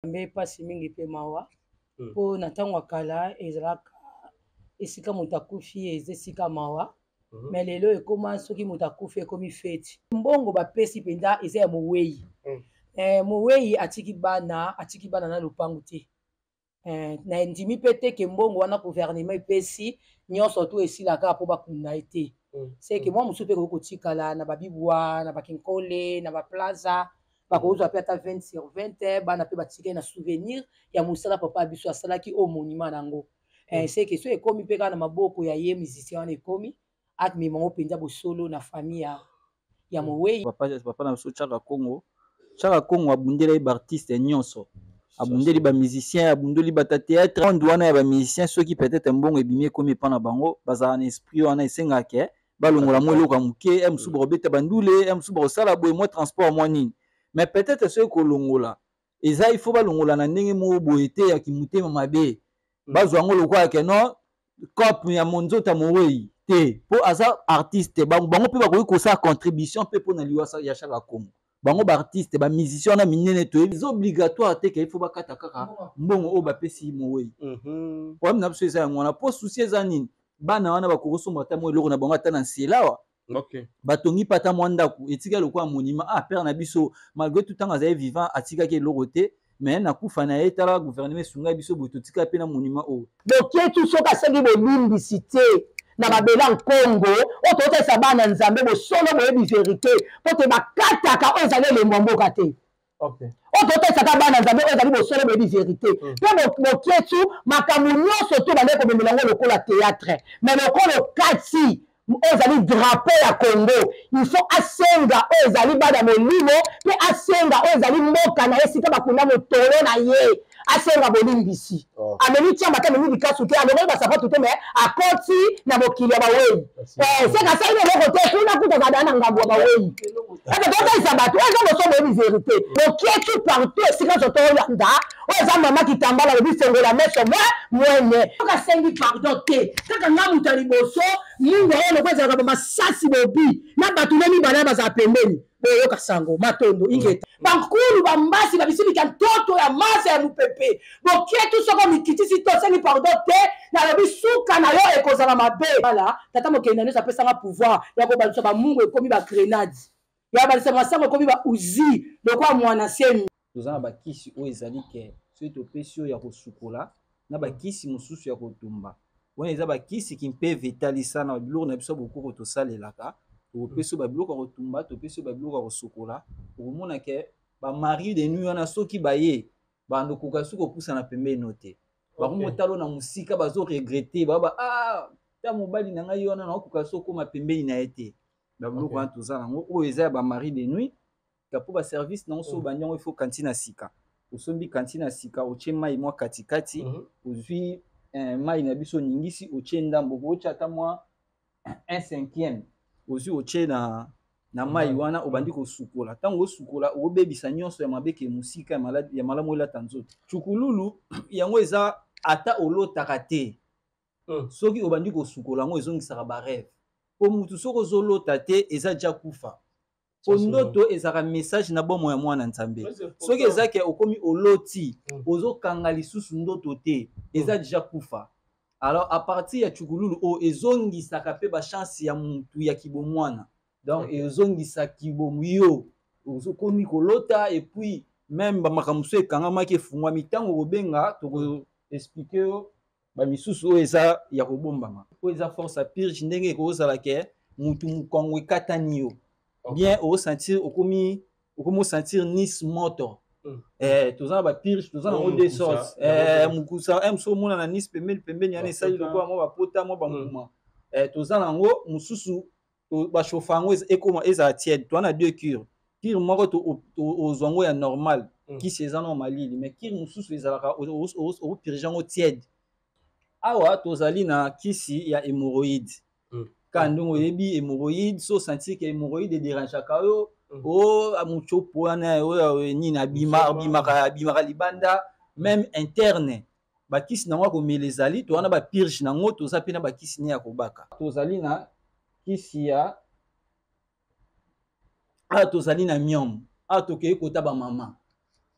Mbe mpasi mingi mpe mawa mpo na ntango ya kala ezalaka esika moto akufi eza esika mawa. Mais lelo ekóma soki moto akufi ekomi feti. Mbongo bapesi mpenza eza ya mowei. Mowei atiki bana, atiki bana na lopango te. Na ndimi mpe te ke mbongo wana gouvernement epesi nyonso tu esilaka mpo bakunda ye te. Seke mwa mosusu mpe ekoki kotikala na babibwa, na bakinkole, na baplaza, bakozwa mpe ata 20 sur 20. Bana mpe batikali na souvenir ya mosala papa ya biso asalaki oyo monument nango. Seke so ekomi mpe kaka na maboko ya ye musicien wana, ekomi amema ngo mpenza bosolo na famille ya mowei. Papa na biso Chaka Congo, Chaka Congo abundeli ye baartiste nyonso, abundeli bamusicien, abundeli bata théâtre. Monde wana ya bamusicien, soki peut-être mbongo ebimi ekomi epa na bango, bazala na esprit wana esengaka balongola mwa eloko ya moke ya mosusu, bakobeta bandule ya mosusu, bakosala boye, mwa transport, mwa nini. Mais peut-être soki kolongola eza, il faut balongola na ndenge moko boye te ya kimotema mabe, bazwa yango lokola ke non, cope ya monzoto ya mowei te, mpo aza artiste. Bango mpe bakoki kosala contribution mpe mpona liwa ya Chaka Congo. Bango baartiste, bamusicien wana minene, toyebi eza obligatoire te ke il faut bakata kaka mbongo oyo bapesi mowei. Problème na biso eza yango wana, mpo souci eza nini? Bana wana bakoki kosomba ata mwa eloko na bango ata na nsela awa, batongi mpe ata mwa ndako, etika lokola monument. Ah, père na biso, malgré tout, ntango azali vivant atikaki eloko te, mais nakufa na ye, tala gouvernement esungai biso boye, totika mpe na monument oyo. Boketshu soki asengi bolimbisi te na mabele ya Nkongo oyo tozotalisa bana Nzambe bosolo, boyebi verité, mpo te bakataka oyo ezali elembo ya mboka te. Oyo totalisaka bana Nzambe oyo ezali bosolo, boyebi verité. Mpe Boketshu, makambo nyonso to bandaki komemela yango lokola théâtre, mais lokola okati oyo ezali drapeau ya Congo, il faut asenga oyo ezali bana molimo mpe asenga oyo ezali mboka na ye, esika bakunda motolo na ye, asenga bolimbisi. Amemi tiamba te, amemi likasu te, alongoli basapatu te, mais akoti na mokili ya bawei. Seka asali eloko te kuna, kuta azala na ngambo ya bawei. Ete totalisa bato oyo eza boso, boyebi verité. Boketshu partout esika nyonso toyanda, oyo eza mama Kitambala alobi fongola meso mwa mwene. Soki asengi pardon te, kaka nga moto ya liboso mungu oyo lokola ezalaka bamasasi bobi na bato ne mibale bazala pembeni, boyoka sango matondo ingeta. Bankulu bambasi babisilika ntoto ya masa ya mopepe. Boketshu, soko mikitisi te, osengi pardon te, nalobi suka na yo ekozala mabe. Wala tata mokeli na nyonso apesanga pouvoir ya kobalisa bamungu ekomi bagrenade, ya kobalisa masango ekomi bauzi lokola mwana semi. Toza na bakisi oyo ezali ke soki topesi oyo ya kosukola na bakisi mosusu ya kotumba, wana eza bakisi kimpeve etalisa na biloko na biso ya bokoko tosalelaka. Topesi oyo babiloko ya kotumba, topesi oyo babiloko ya kosukola, okomona ke bamari de nuit wana soki baye bandokoka soki kopusana pembeni no te, bakomotalo na mosika, bazoregretter baba: "Ah, ta mobali na ngai wana, nakokoka so okóma pembeni na ye te." Babiloko wana toza nango, oyo eza ya bamari de nuit ka mpo baservice nango. So obandi yango, ifo kantine ya sika, osombi kantine ya sika, otie mai mwa katikati, ozwi mai na biso, oningisi, otie ndambo, otie ata mwa un cinquième, ozwi otie na mai wana, obandi kosukola. Ntango osukola, obebisa nyonso ya mabe ke mosika, ya malamu elata nzoto. Cukululu yango eza ata olotaka te, soki obandi kosukola yango, ezongisaka barêve. Po mutu soki ozolota te, eza ja kufa, po ndoto ezalaka message na bomoi ya mwana Nzambe. Soki eza ke okomi oloti, ozokanga lisusu ndoto te, eza deja kufa. Alors à partir ya cukululu oyo, ezongisaka mpe bachance ya mutu ya kibomwana. Donc ezongisaki yo ozokomi kolota, et puis même bamakambo mosusu ekangamaki efungwami. Ntango kobenga, tokoexpliquer yo bamisusu oyo eza ya kobombama, oyo eza force ya purge. Ndenge ekozala ke mutu mokongo ekatani yo bien, osentir okomi osentir nis moto. Toza na bapurge, toza nango deux sortes. Mokusa mosusu omona na nis pembeni pembeni wana esali lokola mwa bapota, mwa bambuma. Toza nango mosusu bachauffe yango ekoma ezala tiède. Toza na deux cure. Cure moko ozwa yango ya normal, kisi eza na malili, mais cure mosusu ezalaka okopurge yango tiède. Awa tozali na kisi ya hémorroïde. Ka ndenge oyebi hémorroïde, so osentir ke hémorroïde edérangeaka yo, o mutiopo wana oyo nini abimaka libanda, même interne, bakisi nango ya komela ezali. Toza na bapurge nango, toza mpe na bakisi ne ya kobaka. Tozali na kisi ya awa, tozali na myome. Awa tokei kota bamama.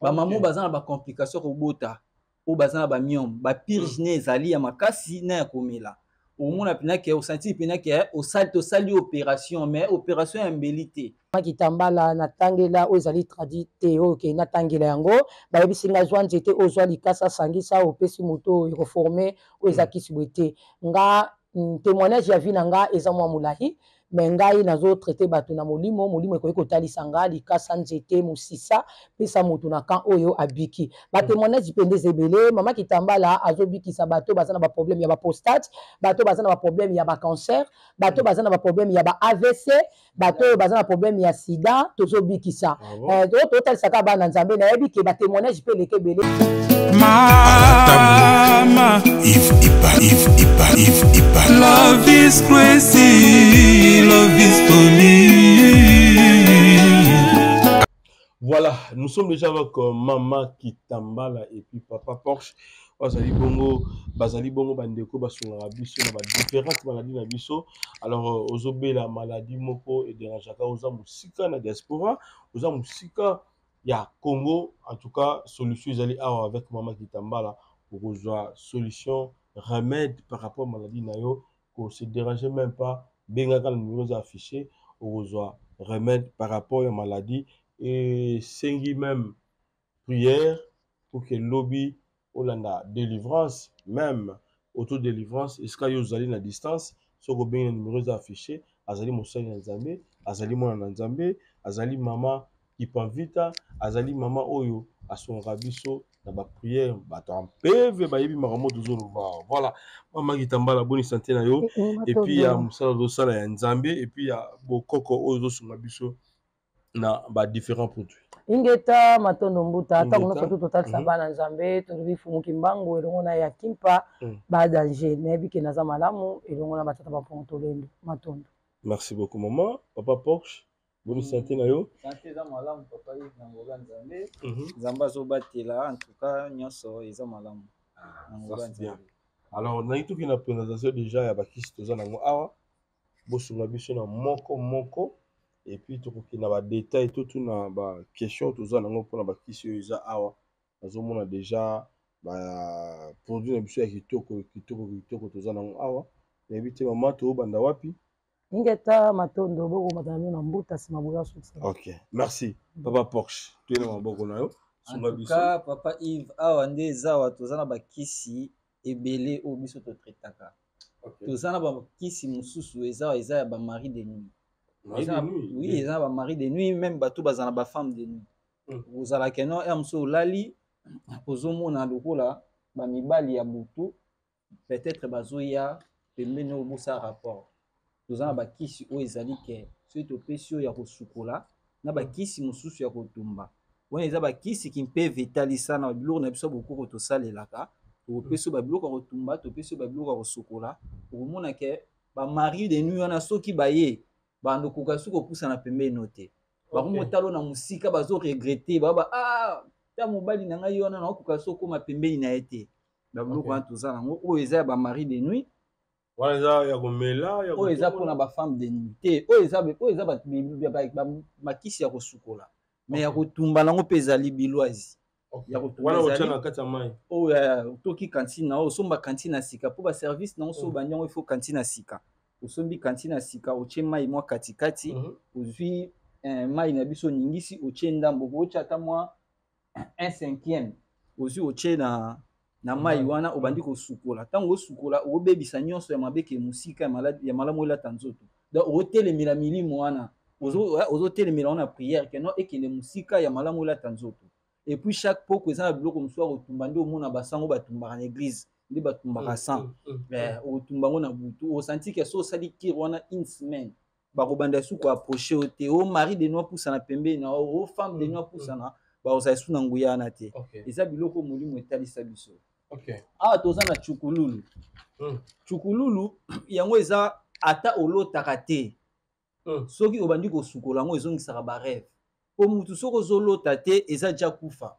Bamama baza na bacomplication kobota, oyo baza na bamyome, bapurge ne ezali ya makasi na ya komela. Omona mpena ke osanti mpena ke osali, tosali opération, mais opération ya mbeli te. Kitambala natangela oyo ezali tradi te, oyo ke natangela yango, bayebisi nga zwa nzete, ozwa likasa, sangisa, opesi moto oyo ekoforme oyo eza kisi boye te. Nga témoignage ya vie na nga eza mwa molai, me ngai nazotraite bato na molimo. Molimo ekoki kotalisa nga likasa, nzete, mosisa, pesa moto na kan oyo abiki. Batémoignage mpe nde eza ebele. Mama Kitambala azobikisa bato baza na baproblème ya baprostate, bato baza na baproblème ya bacancer, bato baza na baproblème ya ba AVC, bato oyo baza na problème ya sida, tozobikisa. Totalisaka bana Nzambe. Nayebi ke batémoignage mpe eleki ebele. Mama Yves Ipa, Yves Ipa, Yves Ipa. Love is crazy, love is funny. Voilà, nous sommes déjà avec Mama Kitambala et puis Papa Porsche. Bazali bongo, bazali bongo bandeko basungaka biso na badifférentes maladies na biso. Alors ozobela maladie moko edérangeaka, oza mosika na diaspora, oza mosika ya Congo, en tout cas solution ezali awa avec Mama Kitambala. Okozwa solution, remède par rapport à maladie na yo. Ko se déranger même pas, bengaka na numéro eza affiché, okozwa remède par rapport ya maladie. Esengi même prière pour que lobi olanda délivrance, même auto-délivrance, esika yo ozali na distance. Soki obengi na numéro eza affiché, azali mosali na Nzambe, azali mwana na Nzambe, azali mama Kipanvita, azali mama oyo asungaka biso na baprière. Bato ya mpeve bayebi makambo tozoloba. Voilà, mama Kitambala, boni santé na yo et puis ya mosala ozosala ya Nzambe et puis ya bokoko oyo ozosunga biso na badifférents produits? Ingeta, matondo mbuta. Ntango nyonso tu totalisa bana Nzambe, tolobi fumuki mbangu elongo na ya kimpa badanger. Nayebi ke naza malamu elongo na batata bampongo tolendo. Matondo. Merci beaucoup, mama. Papa Porsche, boni santé na yo? Santé eza malamu, papa Yves, na ngolu ya Nzambe. Nzambe azobatela, en tout cas nyonso eza malamu na ngolu ya Nzambe. Alors nayi toki na présentation déjà ya bakisi toza nango awa. Bosunga biso na moko moko et puis tokokende na badetail, totuna baquestion toza nango mpona bakisi oyo eza awa. Nazomona déjà baproduit na biso ya kitoko kitoko kitoko toza nango awa. Nayebi te, mama, tobanda wapi? Ingeta, matondo. Bokomata na bino na mbuta nsima boya succès. Ok, merci. Papa Porsche, toye na maboko na yo, sunga biso. Papa Yves, awa nde eza awa toza na bakisi ebele oyo biso totraitaka. Toza na bakisi mosusu eza ya bamari de nuit. Oui, eza na bamari de nuit, même bato baza na bafemme de nuit. Ozalaka no ya mosusu, olali, ozomona lokola bamibali ya butu peut-être bazoya pembeni oyo bosala rapport. Toza na bakisi oyo ezali ke soki topesi oyo ya kosukola na bakisi mosusu ya kotumba, wana eza bakisi kimpeve etalisa na biloko na biso ya bokoko tosalelaka. Topesi oyo babiloko ya kotumba, topesi oyo babiloko ya kosukola, okomona ke bamari de nuit wana, soki baye, bandokoka soki kopusana pembeni no te, bakomotala na mosika, bazoregretter, baba: "Ah, ta mobali na ngai wana, nakokoka so okóma pembeni na ye te." Babiloko wana toza nango, oyo eza ya bamari de nuit. Wana eza ya komela? Oyo eza mpona bafemme de nuit te. Oyo eza bakisi ya kosukola, mais ya kotumba nango mpe ezali bilwazi. Ya kotumba na kati ya mai. Oyo otoki kantine na oyo, osomba kantine na sika mpo baservice nango so obandi yango, ifo kantine na sika. Osombi kantine na sika, otie mai mwa katikati, ozwi mai na biso, oningisi, otie ndambo, otie ata mwa un cinquième, ozwi otie na mai wana, obandi kosukola. Ntango osukola, okobebisa nyonso ya mabeke mosika, ya malamu elata nzoto. Donc okotelemela milimo wana, ozotelemela wana prière ke no ekende mosika, ya malamu elata nzoto. Et puis chaque poko eza na biloko mosusu ya kotumba. Nde omona basango batumbaka na église, nde batumbaka sang, okotumba yango na butu, osanti ke so osali cure wana une semaine, bakobanda esu koapprocher yo te. O mari de nuit apusana pembeni na o femme de nuit apusana, bakozala esu na nguya wana te. Eza biloko molimo etalisa biso. Awa toza na cukululu. Cukululu yango eza ata olotaka te, soki obandi kosukola yango, ezongisaka barêve. Po mutu soki ozolota te, eza ja kufa.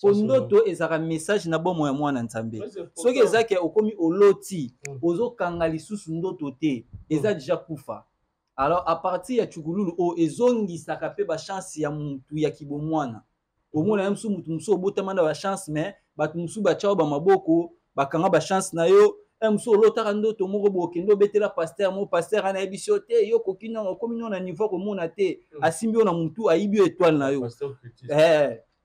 Po ndoto ezalaka message na bomoi ya mwana Nzambe. Soki eza ke okomi oloti, ozokanga lisusu ndoto te, eza deja kufa. Alors à partir ya cukululu oyo, ezongisaka mpe bachance ya mutu ya kibomwana. Omona ye mosusu, motu mosusu obotama na bachance, mais bato mosusu batya yo bamaboko, bakanga bachance na yo. E mosusu olotaka ndoto moko boye, okende obetela pasteur moko, pasteur wana ayebisi yo te, yo okoki nano, okomi nano na niveau komona te, asimbi yo na mutu, ayibi yo étoile na yo.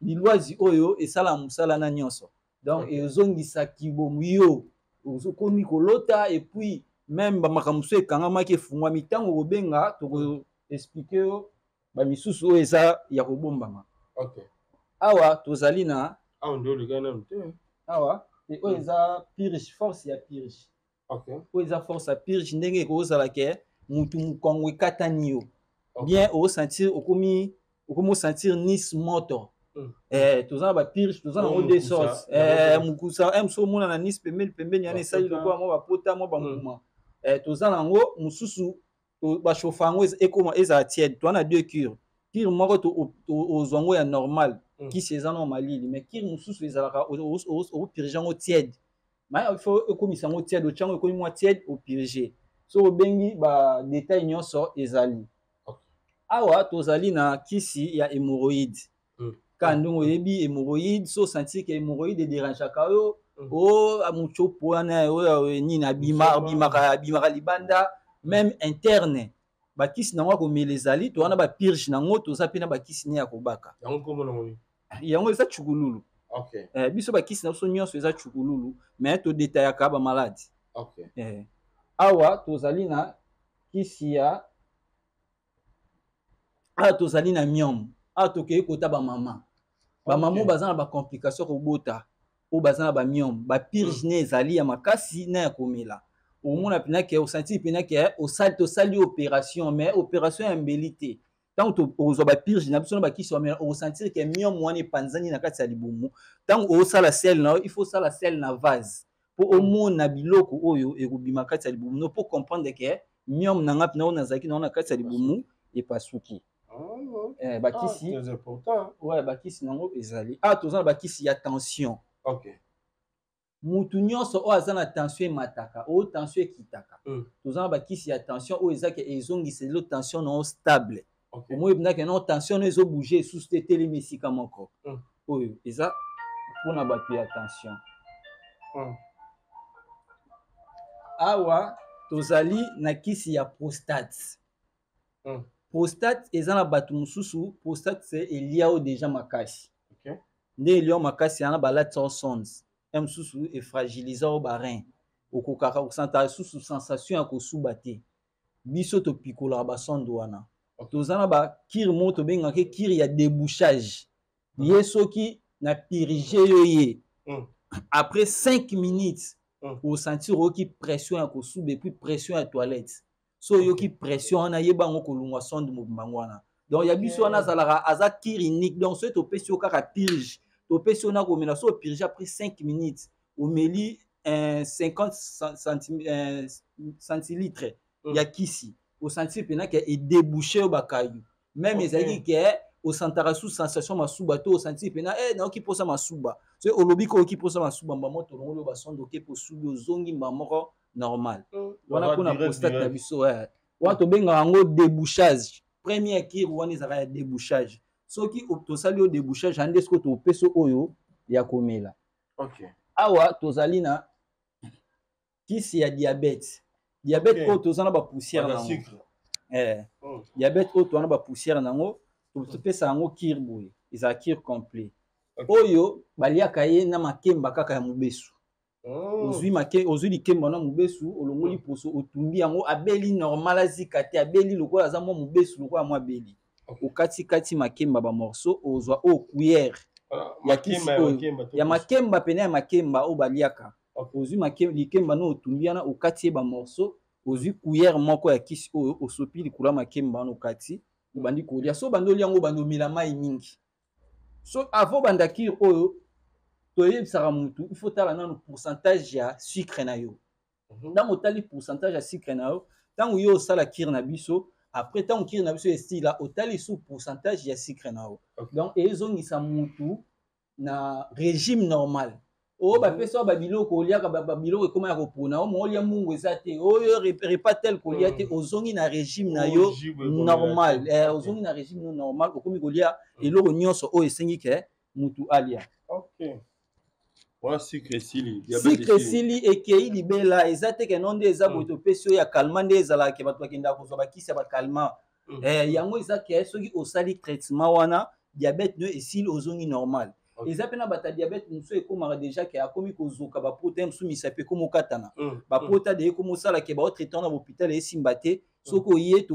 Lilwazi oyo esala mosala na nyonso. Donc ezongisa kibomu, yo okomi kolota, et puis même bamakambo mosusu ekangamaki efungwami. Ntango okobenga, tokoexpliquer yo bamisusu oyo eza ya kobombama. Awa tozali na Awa nde oleka nanu te. Awa e oyo eza purge, force ya purge. Oyo eza force ya purge, ndenge ekozala ke mutu mokongo ekatani yo bien, osentir okomi osentir nis moto. Toza na bapurge, toza nango deux sortes. Mokusa mosu omona na nis pembeni pembeni yana esali lokola mwa bapota, mwa bambuma. Toza nango mosusu, bachauffe yango ekoma ezala tiède. Toza na deux cure. Cure moko ozwa yango ya normal, kisi eza na malili, mais cure mosusu ezalaka opurge yango tiède. Mais il faut ekomisa yango tiède, otya yango ekomi mwa tiède, opurge. So obengi, badetail nyonso ezali awa. Tozali na kisi ya hémorroïde. Ka ndenge oyebi hémorroïde, so osentir ke hémorroïde edérangeaka yo, o mutiopo wana oyo nini abimaka libanda, même interne, bakisi nango ya komela ezali. Toza na bapurge nango, toza mpe na bakisi ne ya kobaka. Yango eza cukululu. Biso bakisi na biso nyonso eza cukululu, mais todetayaka bamaladi. Awa tozali na kisi ya, awa tozali na myome. Awa tokei kota bamama, bamama oyo baza na bacomplication kobota, oyo baza na bamyome, bapurge ne ezali ya makasi na ya komela. Omona mpena ke osentir mpena ke osali, tosali opération, mais opération ya mbeli te. Ntango ozwa bapurge na biso na bakisi wamela, okosentir ke myome wana epanzani na kati ya libumu. Ntango osala selles na yo, il faut osala selles na vase mpo omona biloko oyo ekobima kati ya libumu no, mpo comprendre ke myome na nga mpena oyo nazalaki nango na kati ya libumu epasuki. Bakisi, ouais, bakisi nango ezali awa. Toza na bakisi ya tension. Mutu nyonso oyo aza na tension emataka, oyo tension ekitaka, toza na bakisi ya tension oyo ezaki ezongisa elo tension na yo stable. Omoi mpendake no tension no ezobouge esusu te, etelemi esika moko. Oyo eza mpona bato ya tension. Awa tozali na kisi ya prostate. Prostate eza na bato mosusu, prostate elia oyo deja makasi. Nde elia makasi wana, balatisa o sonde ya mosusu, efragiliza oyo barein, okokaka kosanta lisusu sensation ya kosuba te. Biso topikolaka basonde wana. Toza na bacure moko tobengaka cure ya débouchage. Ye soki na purge yo ye, après 5 minutes osentir, oyoki pression ya kosuba et puis pression ya toilette. So oyoki pression wana, yeba yango kolongwa sonde mobimba yango wana. Donc ya biso wana azalaka, aza cure unique. Donc soki topesi yo kaka purge, topesi yo na komela, so opurge, après 5 minutes omeli 50 centilitre ya kisi, osentir mpena ke edébouche yo bakayu. Même ezalaki ke osantaka su sensation masuba to osentir mpena nayoki mposa masuba, so olobi ko oyoki mposa masuba, mbama tolongoli oyo basonde, oke posubi, ozongi mba moko normal. Wana mpona prostate na biso wana tobengaka yango débouchage. Première cure wana ezalaka ya débouchage. Soki tosali yo débouchage ande, soki topesa oyo ya komela. Awa tozali na kisi ya diabète. Diabète oyo toza na bapoussière nango. Diabète oyo toza na bapoussière nango, topesa yango cure boye, ezala cure complet. Oyo baliaka ye na makemba kaka ya mobesu. Ozwi likemba na mobesu, olongoli poso, otumbi yango, abeli normal, azika te, abeli lokola aza mwa mobesu, lokola mwa abeli. Okatikati makemba bamorceau, ozwa oyo cuillère ya kisi oyo ya makemba pene ya makemba oyo baliaka. Ozwi likemba no, otumbi wana, okati ye bamorceau, ozwi cuillère moko ya kisi oyo, osopi likolo ya makemba wana, okati, obandi kolia. So obandi olia yango, obandi omela mai mingi. So avant banda cure oyo, toyebisaka mutu il faut tala nano pourcentage ya sucre na yo. Ntango otali pourcentage ya sucre na yo, ntango yo osala cure na biso, après ntango cure na biso esila, otali su pourcentage ya sucre na yo. Donc ezongisa mutu na régime normal oyo bapesa oyo babiloko oliaka, babiloko ekóma ya kopona oyo olia, mungu eza te, oyo repas tel kolia te. Ozongi na régime na yo normal, ozongi na régime no normal, okomi kolia eloko nyonso oyo esengi ke. Mutu alia. Okay. Wana sucre esili. Sucre esili, ekei libela. Eza te ke no nde eza boye, topesi oyo ya calmant nde ezalaka ke bato bakendaka kozwa bakisi ya bacalmant. Yango eza ke soki osali traitement wana, diabète no esili, ozongi normal. Eza mpe na bato ya diabète mosusu ekomaka déjà ke akomi kozoka bapota mosusu, misapi ekomi okatana, bapota de ekomi osala ke baotraite na bahôpital esimba te. Soki oye,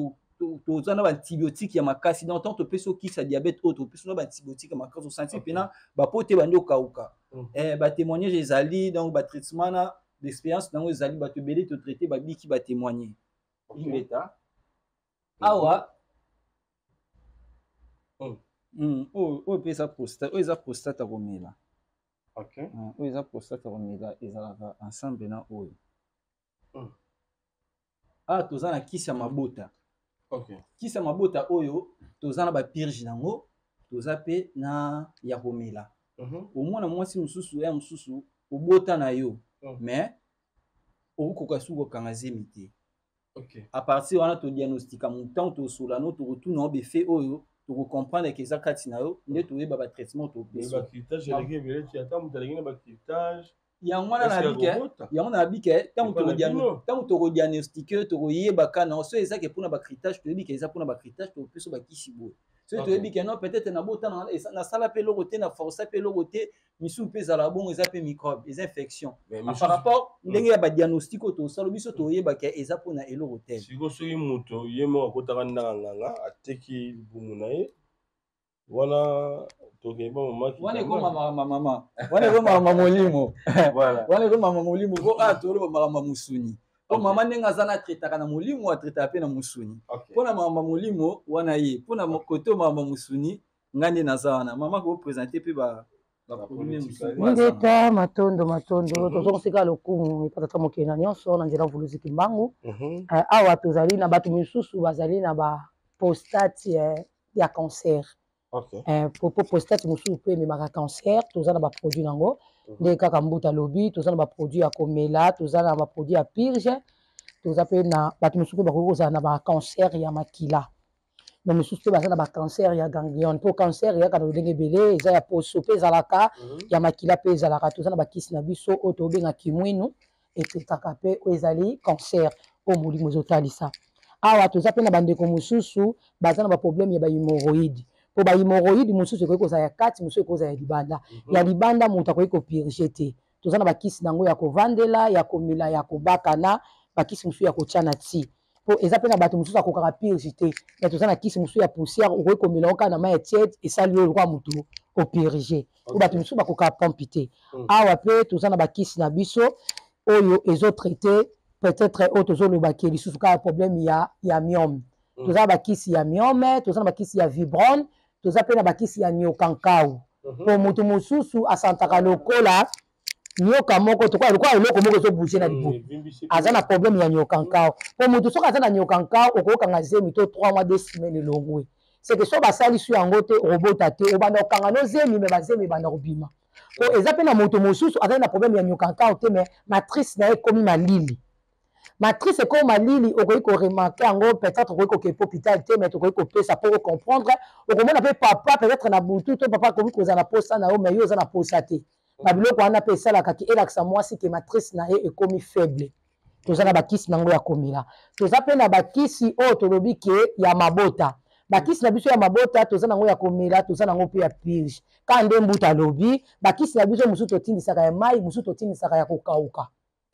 toza na baantibiotique ya makasi. Donc ntango topesi okisi ya diabète oyo, topesi na baantibiotique ya makasi, osanti mpena bapote ebandi okauka. Batémoignage ezali, donc batraitement na d'expérience nango ezali, bato ebele totraite babiki, batémoigne. Ingeta awa. Oyo mpe eza prostate, oyo eza prostate ya komela. Oyo eza prostate ya komela, ezalaka ensemble na oyo. Awa toza na kisi ya mabota. Kisi ya mabota oyo, toza na bapurge nango, toza mpe na ya komela. Omona mwasi mosusu ya mosusu obota na yo, mais okokoka suki kokanga zemi te. À partir wana todiagnostika motu. Ntango tosola no, tokotuna yo befe oyo, tokocomprendre ke eza kati na yo nde toyeba batraitement topesa. Yango wana nayebi ke, yango nayebi ke ntango tokodiagnostike, tokoyeba kana so eza ke mpona bacritage. Toyebi ke eza mpona bacritage, topesa bakisi boye. Soki toyebi ke non, peut-être nabota, nasala mpe eloko te, na force mpe eloko te, misusu mpe ezala bongo, eza mpe microbe, eza infection. Par rapport ndenge ya badiagnostic oyo tosala biso, toyebaka eza mpona eloko te. Sikoyo soki moto ye moko akotaka ndanga nganga, ateki libumu na ye wana, tokeba momaki. Wana ekoma makambo mama, wana ekoma makambo molimo, wana ekoma makambo molimo. Po a toloba makambo mosuni, po mama ndenge aza na atraitaka na molimo, atraitaka mpe na mosuni. Mpona makambo molimo wana ye, mpona kote makambo mosuni, ngai nde naza wana. Mama koprésente mpe ba Ngeta, matondo, matondo. Tozongosika lokumu epa Tata mokili na nyonso na nzela Vuluziki Mbangu. Awa tozali na bato misusu bazali na baprostate ya cancer. Po prostate mosusu mpe ememaka cancer, toza na baproduit nango. Nde kaka mbuta alobi, toza na baproduit ya komela, toza na baproduit ya purge. Toza mpe na bato mosusu mpe bakoki kozala na bacancer ya makila, mais mosusu mpe baza na bacancer ya ganglion, mpo cancer eyaka na lolenge ebele, eza ya poso mpe ezalaka, ya makila mpe ezalaka. Toza na bakisi na biso oyo tobenga kimwinu, etraitaka mpe oyo ezali cancer oyo molimo ezotalisa. Awa toza mpe na bandeko mosusu baza na baproblème ya bahémorroïde, mpo bahémorroïde mosusu ekoki kozala ya kati, mosusu ekoki kozala ya libanda. Ya libanda, moto akoki kopurge te, toza na bakisi nango ya kovandela, ya komela, ya kobaka, na bakisi mosusu ya kotia na ti, mpo eza mpe na bato mosusu akokaka purge te. Mais toza na kisi mosusu ya poussière, okoki komela ngo kaka na mai ya tiède, esali oyo lokola motu opurge, po bato mosusu bakokaka pompe te. Awa mpe toza na bakisi na biso oyo ezotraite peut-être oyo tozolobaki lisusu kaka problème ya myome. Toza na bakisi ya myome, toza na bakisi ya fibrome, toza mpe na bakisi ya nyokankau, po motu mosusu asantaka lokola nyoka moko, tokola lokola eloko moko ezobouge na libumu, aza na problème ya nyokankao. Po motu soki aza na nyokankao, okokanga zemi to 3 mois, 2 semaines elongwe. Seke so basalisi yango te, okobota te, obanda kokanga no zemi, me bazemi ebanda kobima. Po eza mpe na moto mosusu azali na problème ya nyokankao te, mais matrice na ye ekomi malili. Matrice ekomi malili, okoki koremarke yango, peut-être okoki kokende mpo hôpital te, mais tokoki kopesa mpo ocomprendre. Okomona mpe papa peut-être na butu to papa akoki kozala na posa na yo, mais yo oza na posa te. Babiloko wana mpe esalaka ke elakisa mwasi ke matrice na ye ekomi faible. Toza na bakisi nango ya komela, toza mpe na bakisi oyo tolobi ke ya mabota. Bakisi na biso ya mabota, toza nango ya komela, toza nango mpe ya purge. Kaka nde mbuta alobi, bakisi na biso mosusu totindisaka ya mai, mosusu totindisaka ya kokauka,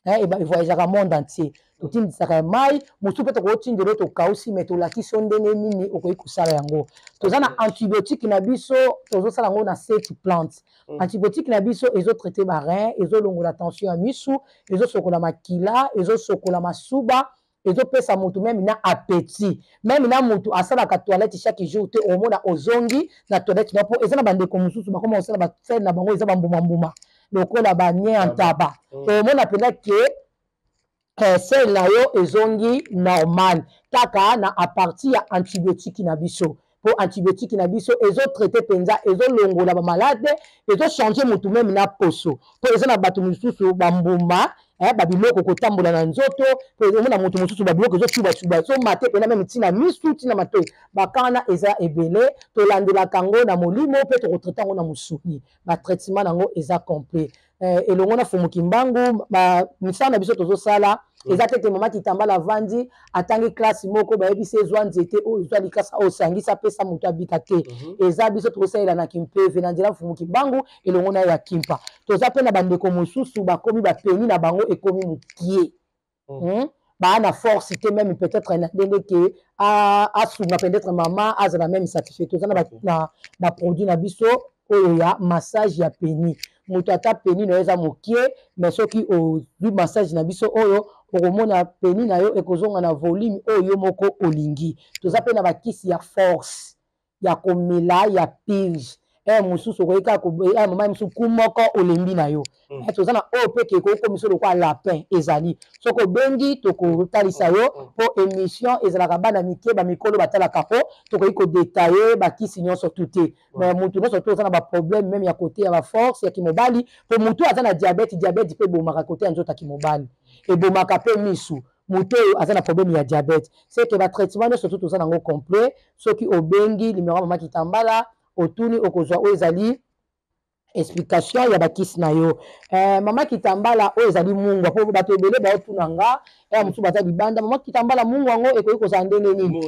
evoyageaka monde entier. Totindisaka ya mai, mosusu mpe tokotindela oyo tokausi, mais tolakisi yo ndenge nini okoki kosala yango. Toza na antibiotique na biso, tozosala yango na sept plante. Antibiotique na biso ezotraite barein, ezolongola tension ya misu, ezosokola makila, ezosokola masuba, ezopesa motu même na appétit. Même na motu asalaka toilette chaque jour te, omona ozongi na toilette na, mpo eza na bandeko mosusu bakoma kosala basele na bango eza bambumambuma lokola banie ya ntaba. Omona mpenza ke sele na yo ezongi normal kaka na à partir ya antibiotique na biso. Mpo antibiotique na biso ezotraite mpenza, ezolongola bamalade, ezochange motu meme na poso. Mpo eza na bato mosusu bambuma, babiloko kotambola na nzoto, mpo omona motu mosusu babiloko ezocubacuba, ezomate mpena meme ntina misu, ntina matoi. Bakana eza ebele, tolandelaka yango na molimo mpe tokotraite yango na mosuni. Batraitement na yango eza complet. Elongo na Fumu Kimbangu, misala na biso tozosala eza te te mama Kitambala avandi atangi classe moko, bayebisi ezwa nzete oyo, ezwa likasa oyo, osangisa, pesa moto abika te. Eza biso tokosalela na Kimpeve na nzela Mfumu Kimbangu elongo na ya Kimpa. Toza mpe na bandeko mosusu bakomi bapeni na bango ekomi mokie, baa na force te, même peut-être na ndenge ke asunga peut-être mama azala même satisfait. Toza na baproduit na biso oyo ya massage ya peni. Moto ata peni na yo eza mokie, mais soki ozwi massage na biso oyo, okomona peni na yo ekozonga na volume oyo yo moko olingi. Toza mpe na bakisi ya force ya komela ya purge. Mosusu okoki kaka mama mosusu ku moko olembi na yo. Toza na oyo mpe ke ekokomisa lokola lapin. Ezali soki obengi, tokotalisa yo, mpo émission ezalaka bana mike, bamikolo batalaka, mpo tokoki kodétailler bakisi nyonso tu te. Mais mutu nyonso to oza na baproblème même ya côté ya baforce ya kimobali, mpo mutu aza na diabète, diabète mpe ebomaka côté ya nzoto ya kimobali, ebomaka mpe misu. Moto oyo aza na problème ya diabète, c'est que batraitement nyonso tu toza nango complet. Soki obengi numéro ya mama Kitambala, otuni, okozwa oyo ezali explication ya bakisi na yo. Mama Kitambala, oyo ezali mungwa, mpo bato ebele baotuna nga, ya mosusu baza libanda: "Mama Kitambala, mungwa yango ekoki kozala ndenge nini?"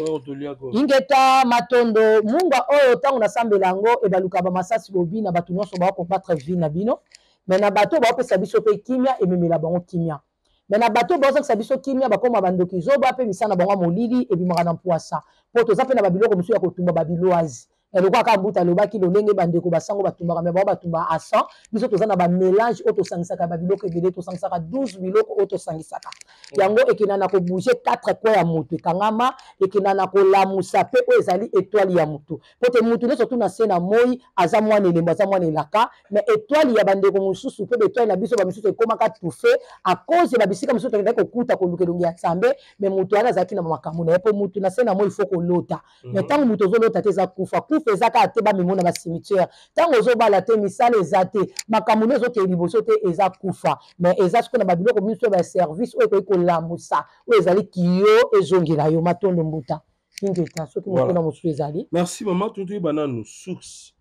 Ingeta, matondo. Mungwa oyo, ntango nasambela yango, ebaluka bamasasi bobi na bato nyonso baocombattre vie na bino. Mais na bato oyo baopesa biso mpe kimia, ememela bango kimia. Mais na bato oyo bazongisa biso kimia, bakóma bandoki, zoba, mpe misala na bango ya molili ebimaka na mpwasa. Mpo toza mpe na babiloko mosusu ya kotumba, babiloise, lokola kaka mbuta alobaki lolenge bandeko basango batumbaka, mais bango batumba a 100. Biso toza na bamélange oyo tosangisaka babiloko ebele, tosangisaka 12 biloko oyo tosangisaka yango, ekenda na kobouger 4 coin ya motu ekangama, ekenda na kolamusa mpe oyo ezali étoile ya motu. Po te motu nyonso tuna se na moi aza mwana elembo, aza mwana elaka. Mais étoile ya bandeko mosusu mpe baétoile na biso bamisusu ekomaka touffé à cause ya babisika mosusu tokendaki kokuta koluka elongi ya Nzambe. Mais motu wana azalaki na makambo na ye, mpo motu na se na moi, il faut kolota. Mais ntango moto ozolota te, eza kufa. Kufa eza kaka te bamemo na bacimetière. Ntango ozobala te, misala eza te, makambo nde ezokende liboso te, eza kufa. Mais eza sikoyo na babiloko miso ya baservice oyo ekoki kolamusa oyo ezali kiyo, ezongela yo. Matondo mbuta, ingeta. Soki motuna mosusu ezali. Merci mama. Totoyeba nanu source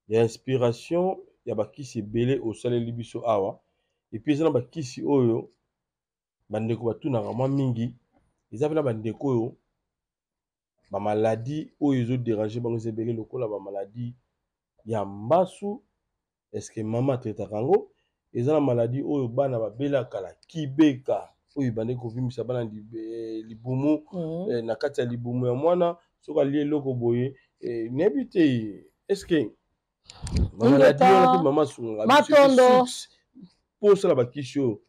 ya inspiration ya bakisi ebele osaleli biso awa. Et puis eza na bakisi oyo bandeko batunaka mwa mingi, eza mpe na bandeko oyo bamaladi oyo ezodéranger bango eza ebele, lokola bamaladi ya mbasu. Est-ce mama atraitaka yango? Eza na maladi oyo bana babelaka na kibeka, oyo ebandaki kovimbisa bana libumu, na kati ya libumu ya mwana soki alie eloko boye, nayebi te est-ce mamaladi wana mpe mama asungaka? Matondo. Mpo osala bakisi oyo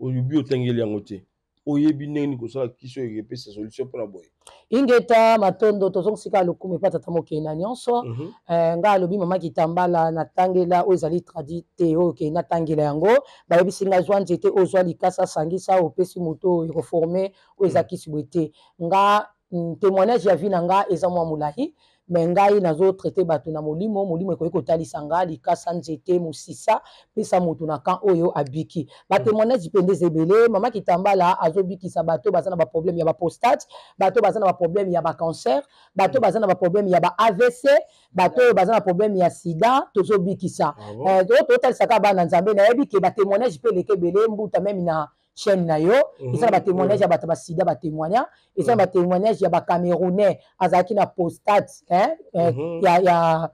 oyebi, otangeli yango te, oyebi ndenge nini kosala kisi oyo epesa solution mpona boye? Ingeta, matondo. Tozongisika lokumu epa tata mokei na nyonso. Ngai alobi mama Kitambala, natangela oyo ezali tradi te, oyo okei natangela yango. Bayebisi ngai zwa nzete oyo, zwa likasa, sangisa, opesi moto oyo, ekoformer oyo eza kisi boye te. Nga témoignage ya vie na nga eza mwa molai, mais ngai nazotraiter bato na molimo. Molimo ekoki kotalisa nga likasa, nzete, mosisa, pesa moto na camp oyo, abiki. Batémoignage mpe nde eza ebele. Mama Kitambala azobikisa bato baza na baproblème ya baprostate, bato baza na baproblème ya bacancer, bato baza na baproblème ya ba AVC, bato oyo baza na problème ya sida, tozobikisa. Totalisaka bana Nzambe. Nayebi ke batémoignage mpe eleki ebele mbuta, même na chaîne na yo eza na batémoignage ya bato basida, batémoignage eza na batémoignage ya bacamerounais, azalaki na prostate, ya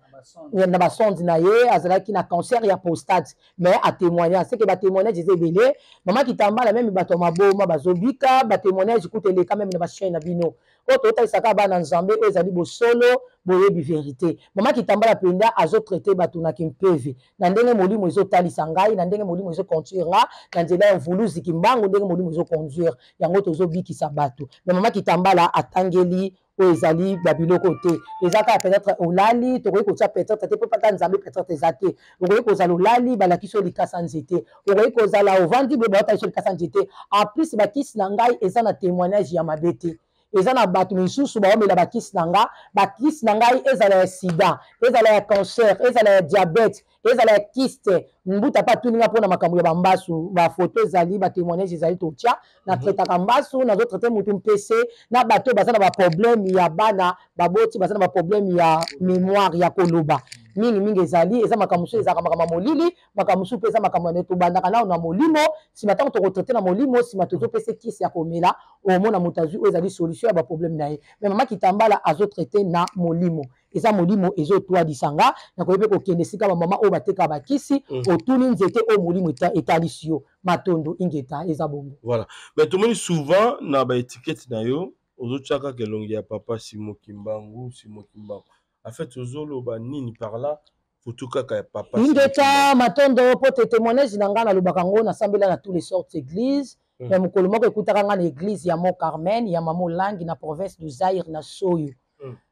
na basonde na ye, azalaki na cancer ya prostate, mais atémoigna. C'est que batémoignage eza ebele. Mama Kitambala, même bato ya maboma bazobika. Batémoignage kuta eleka même na bachaîne na bino oyo totalisaka bana Nzambe oyo ezali bosolo, boyebi vérité. Mama Kitambala mpenza azotraiter bato na kimpeve na ndenge molimo ezotalisa ngai, na ndenge molimo ezoconduire nga na nzela ya mvuluzi Kimbangu, ndenge molimo ezoconduire yango, tozobikisa bato. Mais mama Kitambala atangeli oyo ezali babiloko te. Eza kaka peut-être olali, tokoki kotia peut-être te, mpo pata Nzambe peut-être eza te. Okoki kozala olali, balakisi yo likasa nzete. Okoki kozala ovandi boye, baotalisi yo likasa nzete. En plus, bakisi na ngai eza na témoignage ya mabe te. Eza na bato misusu baomela bakisi na nga. Bakisi na ngai, ezala ya sida, ezala ya cancer, ezala ya diabète, ezala ya kyste. Mbuta mpe atuni nga mpona makambo ya bambasu. Bafoto ezali, batémoignage ezali, totia. Natraitaka mbasu, nazotraite mutu mpese na bato baza na baproblème ya bana, baboti baza na baproblème ya mémoire, ya koloba mingimingi. Ezali, eza makambo mosusu ezalaka makambo ya molili, makambo mosusu mpe eza makambo ya tobandaka nao na molimo. Nsima ntango tokotraite na molimo, nsima tozopesa kisi ya komela, omona moto azwi oyo ezali solution ya baproblème na ye. Mais mama Kitambala azotraite na molimo, eza molimo ezotwadisa nga. Nakoki mpe kokende esika bamama oyo batekaka bakisi, otuni nzete oyo molimo etalisi yo. Matondo, ingeta, eza bongo. Voilà, mais tomoni souvent na baétiquette na yo ozotia kaka elongi ya papa Simo Kimbangu, Simo Kimbangu. En fait, ozoloba nini par là, photo kaka ya papa? Ingeta, matondo. Po te témoignage na ngai, nalobaka yango, nasambela na tous les sortes église. Mais mokolo moko ekutaka ngai na église ya Mont Carmen ya mama Olangi na province du Zaire na Soyo.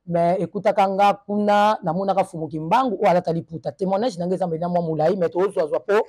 Mais ekutaka nga kuna, namonaka Fumu Kimbangu oyo alata liputa. Témoignage na ngai eza mpenza mwa molai, mais tozwazwa mpo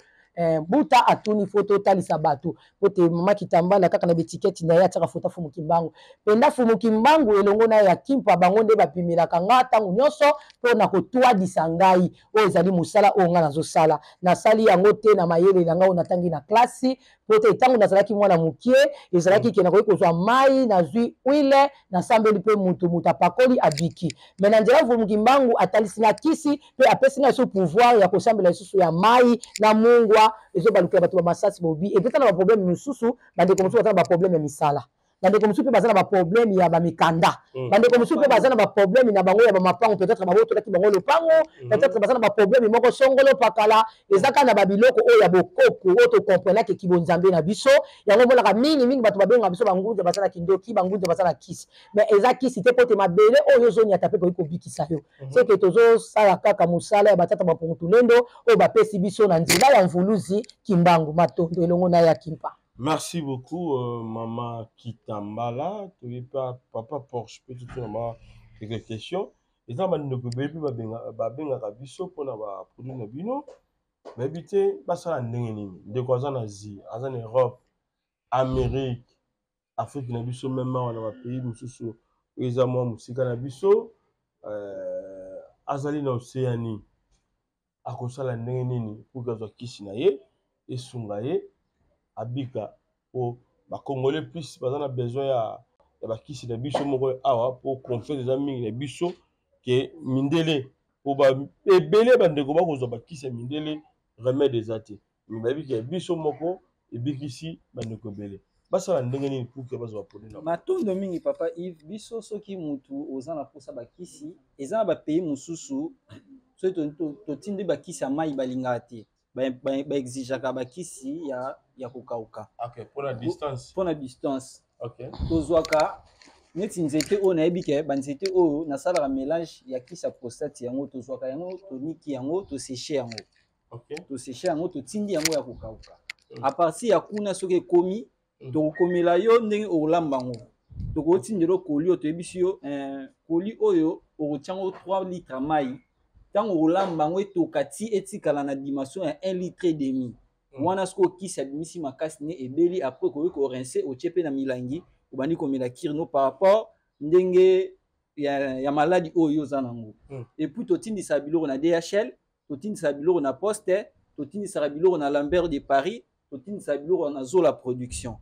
mbuta atuni foto, otalisa bato po te mama Kitambala kaka na baétiquette na ye atiaka foto Fumu Kimbangu. Mpenza Fumu Kimbangu elongo na ye ya Kimpa, bango nde bapimelaka nga ntango nyonso mpo na kotwadisa ngai. Oyo ezali mosala oyo ngai nazosala, nasali yango te na mayele na ngai oyo natangi na klasi, po te ntango nazalaki mwana mokie, ezalaki ke nakoki kozwa mai, nazwi huile, nasambeli mpe mutu, mutu apakoli, abiki. Mais na nzela Mfumu Kimbangu atalisi nga kisi mpe apesi nga lisusu pouvoir ya kosambela lisusu ya mai na mungwa, ezobalukela bato bamasasi bobi epesa na baproblème mosusu. Bandeko mosusu baza na baproblème ya misala, bandeko mosusu mpe baza na baproblème ya bamikanda, bandeko mosusu mpe baza na baproblème na bango ya bamapango, peut-être babotolaki bango lopango, peut-être baza na baproblème moko songolo pakala. Eza kaka na babiloko oyo ya bokoko oyo tokomprenake kibonzambe na biso. Yango omonaka mingimingi bato babengaka biso bangunza baza na kindoki, bangunza baza na kisi. Mais eza kisi te, po te mabele oyo ozoniata mpe koki kobikisa yo. Seke tozosala kaka mosala ya batata bampungutulendo oyo bapesi biso na nzela ya Mvuluzi Kimbangu. Matondo, elongo na ya Kimpa. Merci beaucoup, Maman Kitambala. Tu pas Papa Porsche, peut-être tu quelques questions. Eza bandeko ebele mpe babengaka biso mpona baproduit na bino, bayebi te basala ndenge nini. Ndeko aza na Asie, aza na Europe, Amérique, Afrique na biso, même awa na bapays mosusu oyo eza mwa mosika na biso, azali na Océanie, akosala ndenge nini pour que azwa kisi na ye esunga ye abika? Po bacongolais plus baza na besoin ya bakisi na biso moko awa, po confiance eza mingi na biso ke mindele, po ebele bandeko bakozwa bakisi ya mindele, remède eza te. Mais bayebi ke biso moko ebikisi bandeko ebele. Basala ndenge nini pour ke bazwa produit na? Matondo mingi, papa Yves. Biso, soki mutu oza na mposa bakisi, eza na bapays mosusu, soki totindi bakisi ya mai, balingaka te, baexigeaka bakisi ya kokauka. Okay, mpona distance. Mpona distance. Tozwaka neti nzete oyo, nayebi ke banzete oyo nasalaka mélange ya kisi ya prostate. Yango tozwaka yango, toniki yango, tosécher yango. Tosécher yango, totindi yango ya kokauka. À partir ya kuna, soki ekomi, tokokomela yo ndenge okolamba yango. Tokotindela colis oyo toyebisi yo, colis oyo okotia yango 3 litre ya mai. Ntango okolamba yango, etoka ti etikala na dimension ya 1 litre et demi. Wana soki okisi abimisi makasi ne ebeli, après okoki korincer, otie mpe na milangi, obandi komela cure no par rapport ndenge ya maladi oyo oza nango. Et puis totindisaka biloko na DHL, totindisaka biloko na Poste, totindisaka biloko na Lambert de Paris, totindisaka biloko na Zola Production.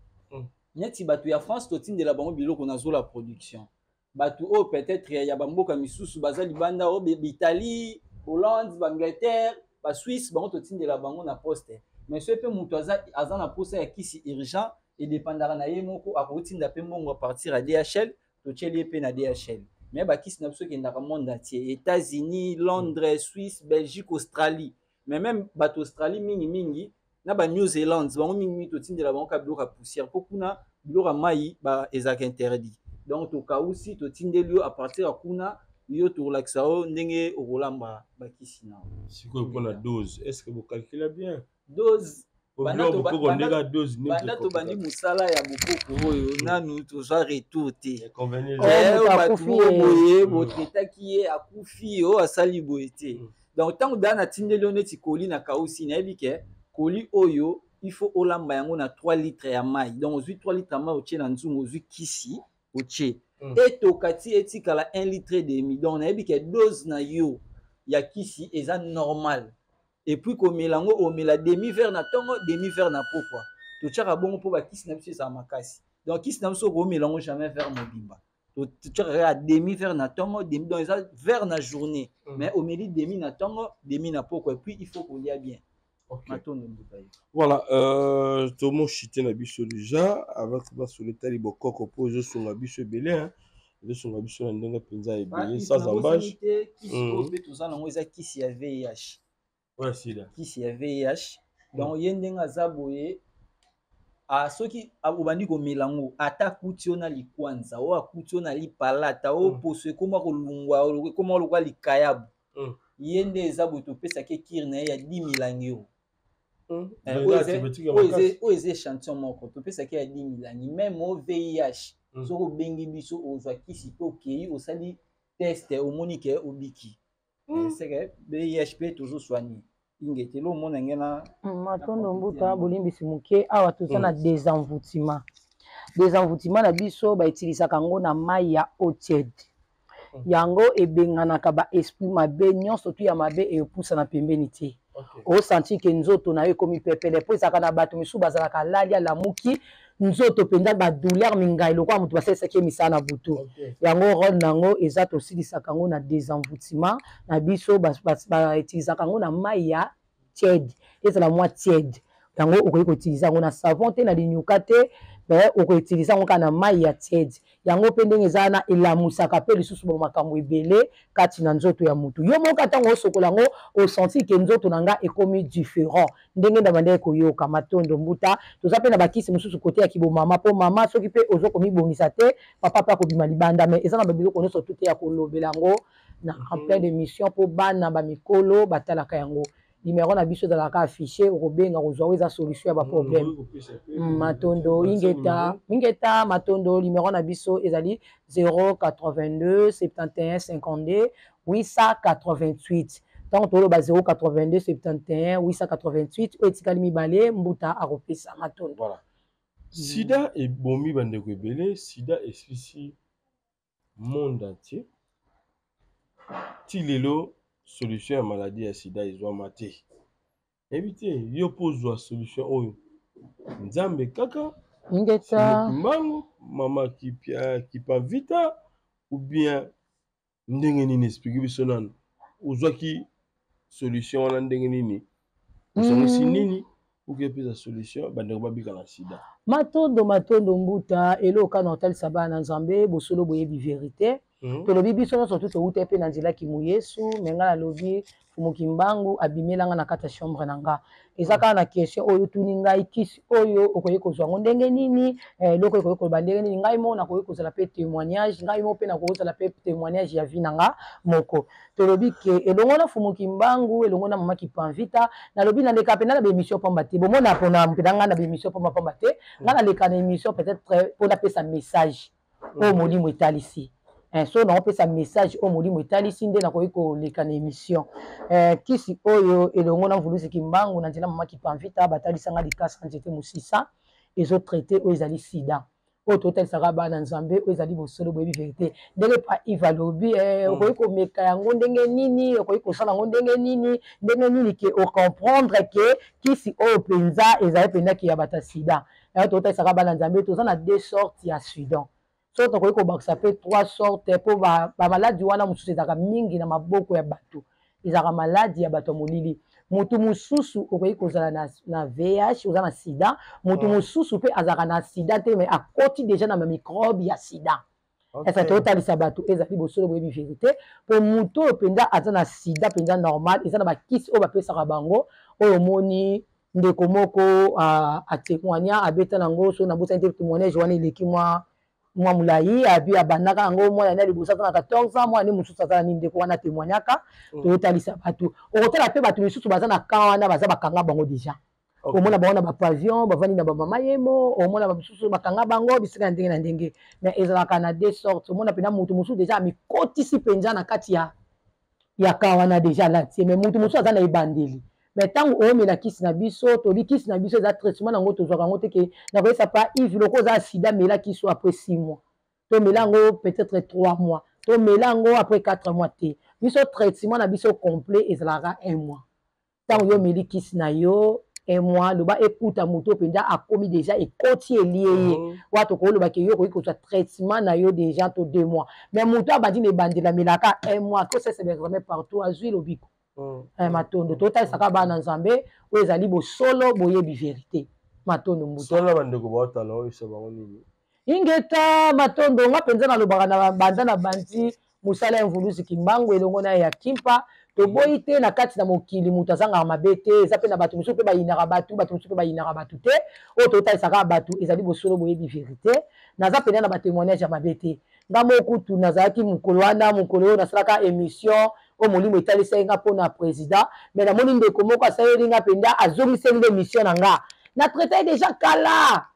Neti bato ya France, totindela bango biloko na Zola Production. Bato oyo peut-être ya bamboka misusu baza libanda, oyo baItalie, Hollande, baAngleterre, baSuisse, bango totindela bango na Poste. Mais soki mpe moto aza na posa ya kisi urgent, edépendaka na ye moko, akotinda mpe mbongo à partir ya DHL, totieli ye mpe na DHL. Mais bakisi na biso ekendaka monde entier: États-Unis, Londres, Suisse, Belgique, Australie. Mais même bato Australie mingimingi na ba New Zealand, bango mingimingi totindela bango kaka biloko ya poussière, mpo kuna biloko ya mai ezalaka interdit. Donc tokausi, totindeli yo à partir ya kuna, yo tokolakisa yo ndenge okolamba bakisi na. Sikoyo mpona dose, est ce que bocalcula bien? Dose, banda tobandi mosala ya bokoko oyo, nanu tozwa retour te. Bato boye botraitaki ye, akufi, oyo asali boye te. Donc ntango daa natindeli yo neti colis na kausi, nayebi ke colis oyo, il faut olamba yango na 3 litre ya mai. Donc ozwi 3 litre ya mai, otie na nzungu, ozwi kisi, otie. Etoka ti etikala 1 litre et demi. Donc nayebi ke dose na yo ya kisi eza normal. Et puis komela yango, omela demi verre na ntongo, demi verre na pokwa. Totiaka bongo mpo bakisi na biso ezala makasi. Donc kisi na biso okomela yango jamais verre mobimba. Totiaka kaka demi verre na ntongo, demi, donc eza verre na journée. Mais omeli demi na ntongo, demi na pokwa, et puis il faut kolia bien. Matondo mbuta ye. Voilà, tomoshite na biso déjà avec basolo etali bokoko mpo ezosunga biso ebele, hein. Ezosunga biso na ndenge mpenza ebele sans embâche. Kisi oyo mpe toza nango eza kisi ya VIH. Ouais, sida. Kisi ya VIH. Donc ye ndenge aza boye, soki obandi komela yango, ata akuti yo na likwanza, oyo akuti yo na lipalata, oyo poso ekóma kolungwa, ekóma lokwa likayabu. Ye nde eza boye, topesaki cure na ye ya 10 milangi oyo. Oyo eza échantillon moko topesaki ya 10 milangi. Même o VIH, soki obengi biso, ozwa kisi mpe okei osali test, omoni ke obiki. Seke VIH mpe tozosoigne. Ingetelo omona nge na Matondo mbuta, bolimbisi moke. Awa toza na désenvoûtement. Désenvoûtement na biso, bautilisaka yango na mai ya eau tiède. Yango ebenganaka baesprit mabe nyonso tu ya mabe, epusana pembeni te. Osentir ke nzoto na yo ekomi pepele, mpo ezalaka na bato misusu bazalaka alali, alamuki, nzoto mpenza badouleur mingai, lokola moto basalisaki ye misala na butu. Yango rôle na yango eza, tosilisaka yango na désenvoûtement na biso. Bautilisaka yango na mai ya tiède, ezala mwa tiède. Yango okoki koutiliser yango na savon te, na linyuka te, mais okoutiliser yango kaka na mai ya tiède. Yango mpe ndenge eza wana, elamusaka mpe lisusu bamakambo ebele kati na nzoto ya motu. Yo moko ntango osokola yango, osentir ke nzoto na nga ekomi différent ndenge na bandeki koyoka. Matondo mbuta. Toza mpe na bakisi mosusu kote ya kibomama, mpo mama soki mpe ozo komibongisa te, papa mpe akobima libanda. Mais eza na babiloko nyonso tu te ya kolobela yango na en pleine émission, mpo bana bamikolo batalaka yango. Numéro na biso ezalaka affiché, okobenga kozwa oyo eza solution ya baproblème. Matondo, ingeta, ingeta, matondo. Numéro na biso ezali 082 71 52 888. Ntango toloba 082 71 888, oyo etikali mibale, mbuta akopesa. Matondo. Voilà. Sida ebomi bandeko ebele, sida esilisi monde entier. Ti lelo solution ya maladie ya sida ezwama te. Nayebi te, yo mpo ozwa solution oyo, Nzambe kaka Ingeta. Mbangu mama kipia kipa vita ou bien ndenge nini? Explique biso nanu, ozwaki solution wana ndenge nini? Osangisi nini oki epesa solution bandeko babika na sida? Matondo, matondo mbuta. Eloko na otalisa bana na Nzambe bosolo boyebi vérité. Tolobi biso nyonso tu touta mpe na nzela kimu Yesu. Me ngai nalobi Mfumu Kimbangu abimelanga na kati ya chambre na nga. Eza kaka na question oyo otuni ngai, kisi oyo okoki kozwa yango ndenge nini, eloko ekoki koloba ndenge nini. Ngai moko nakoki kozala mpe témoignage, ngai moko mpe nakoki kozala mpe témoignage ya vie na nga moko. Tolobi ke elongo na Mfumu Kimbangu, elongo na mama Kipanvita, nalobi naleka mpenza na baémission pamba te. Bomona mpona mpena ngai na baémission pamba pamba te. Ngai naleka na émission peut-être mpo napesa message oyo molimo etalisi. So naopesa message oyo molimo etalisi nde nakoki koleka na émission. Kisi oyo, elongo na Mvuluzi Kimbangu na nzela mama Kipanvita, batalisanga likasa nzete mosisa ezotraite oyo ezali sida. Oyo totalisaka bana Nzambe, oyo ezali bosolo boyebi vérité. Ndenge pa Ive alobi, okoki komeka yango ndenge nini, okoki kosala yango ndenge nini, ndenge nini ke ocomprendre ke kisi oyo mpenza ezali mpenza ke ya bato ya sida. Yango totalisaka bana Nzambe, toza na deux sortes ya sida. So tokoki kobakisa mpe trois sortes, mpo bamaladi wana mosusu ezalaka mingi na maboko ya bato, ezalaka maladi ya bato ya molili. Motu mosusu okoki kozala na VIH, oza na sida. Motu mosusu mpe azalaka na sida te, mais akoti déjà na bamicrobe ya sida. Esa totalisa bato ezali bosolo boyebi vérité. Mpo motu oyo mpenza aza na sida mpenza normal, eza na bakisi oyo bapesaka bango. Oyo omoni ndeko moko atémoigna, abeta nango. So nabosani te, témoignage wana eleki mwa molai. Abi abandaka yango, mwana ne liboso aza na 14 ans, mwana ne mosusu aza na nini. Ndeko wana témoignaka. Toyotalisa bato, okotala mpe bato misusu baza na camp wana, baza bakanga bango déjà. Omona bango na bapavillon, bavandi na bamama yemo. Omona bamisusu bakanga bango bisika ya ndenge na ndenge. Mais ezalaka na deux sortes. Omona mpenza motu mosusu déjà amikotisi mpenza na kati ya camp wana, déjà alati. Mais motu mosusu aza na ebandeli. Mais ntango omela kisi na biso, tobi kisi na biso eza traitement nango, tozwaka yango te ke nakoyesa pa Ive loko oza sida, mela kisi après 6 mois. Tomela yango peut-être 3 mois, tomela yango après 4 mois te. Biso traitement na biso complet ezalaka 1 mois. Ntango yo omeli kisi na yo 1 mois, loba ekuta moto mpenza akomi deja ekoti elie ye, wana tokoloba ke yo okoki kozwa traitement na yo deja to 2 mois. Mais moto abandi na ebandeli, amelaka 1 mois, akosesa baexamen partout, azwi lobiko. Matondo. Totalisaka bana Nzambe oyo ezali bosolo, boyebi vérité. Matondo, mbuta. Sala bandeko baotala oyo, isa bango nini? Ingeta, matondo. Nga mpenza nalobaka na banda na bandi mosala ya Mvuluzi Kimbangu elongo na ye ya Kimpa. Toboyi te, na kati na mokili moto azangaka mabe te. Eza mpe na bato mosusu mpe bayinaka bato, bato mosusu mpe bayinaka bato te. Oyo totalisaka bato ezali bosolo, boyebi vérité. Naza mpenza na batémoignage ya mabe te. Nga moko kutu nazalaki mokolo wana, mokolo oyo nasalaka émission oyo molimo etalisaki nga mpona président, mais namoni ndeko moko asaleli nga mpenza, azongiseli nga émission na nga na traité déjà kala.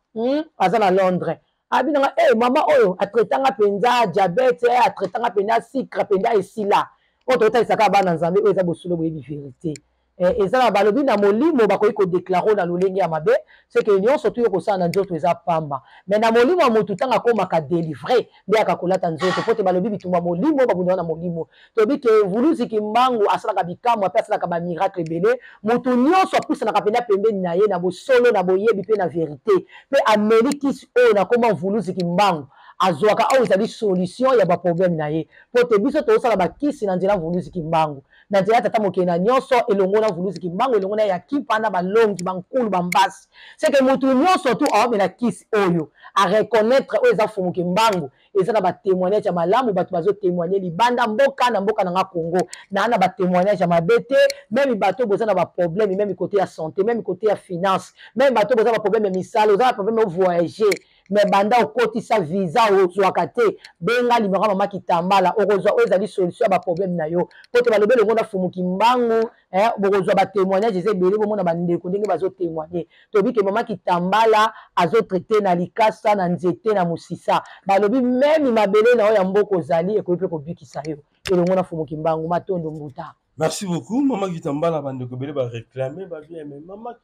Aza na Londres, abi nanga e mama oyo atraitanga mpenza diabète, atraitanga mpenza sucre, mpenza esila. Oyo totalisaka bana Nzambe oyo eza bosolo, boyebi vérité. Eza na balobi na molimo bakoki kodéclarer na lolenge ya mabe, seke nyonso tu yo kosala na nzoto eza pamba, mais na molimo ya motu, ntango akomaka délivré, nde aka kolata nzoto, po te balobi bitumba molimo babundaka na molimo. Toyebi ke Mvuluzi Kimbangu asalaka bikamwa mpe asalaka bamiracle ebele. Motu nyonso apusanaka mpenza pembeni na ye na bosolo, na boyebi mpe na vérité, mpe ameli kisi oyo nakoma Mvuluzi Kimbangu, azwaka oyo ezali solution ya baproblème na ye, po te biso tozosala bakisi na nzela Mvuluzi Kimbangu, na nzela Tata Mokili na nyonso, elongo na Mvuluzi Kimbangu, elongo na ya Kimpa, na balongi bankulu bambasi. Seke motu nyonso tu aomela kisi oyo areconnaître oyo eza Fumu Kimbangu. Eza na batémoignage ya malamu, bato bazotémoigne libanda mboka, na mboka na nga Congo naa na batémoignage ya mabe te. Même bato boza na baproblème, même côté ya santé, même côté ya finance, même bato boza na baproblème ya misala, oza na problème ya voyager, mais banda okotisa visa ozwaka te, benga numéro ya mama Kitambala, okozwa oyo ezali solution ya baproblème na yo, po te balobi elongo na Fumu Kimbangu. Bokozwa batémoignage eza ebele, bomona bandeko ndenge bazotémoigne. Toyebi ke mama Kitambala azotraite na likasa, na nzete, na mosisa. Balobi même mabele na oyo ya mboka ozali ekoki mpe kobikisa yo, elongo na Fumu Kimbangu. Matondo, mbuta. Merci beaucoup, mama Kitambala. Bandeko ebele baréclame babien, mais mama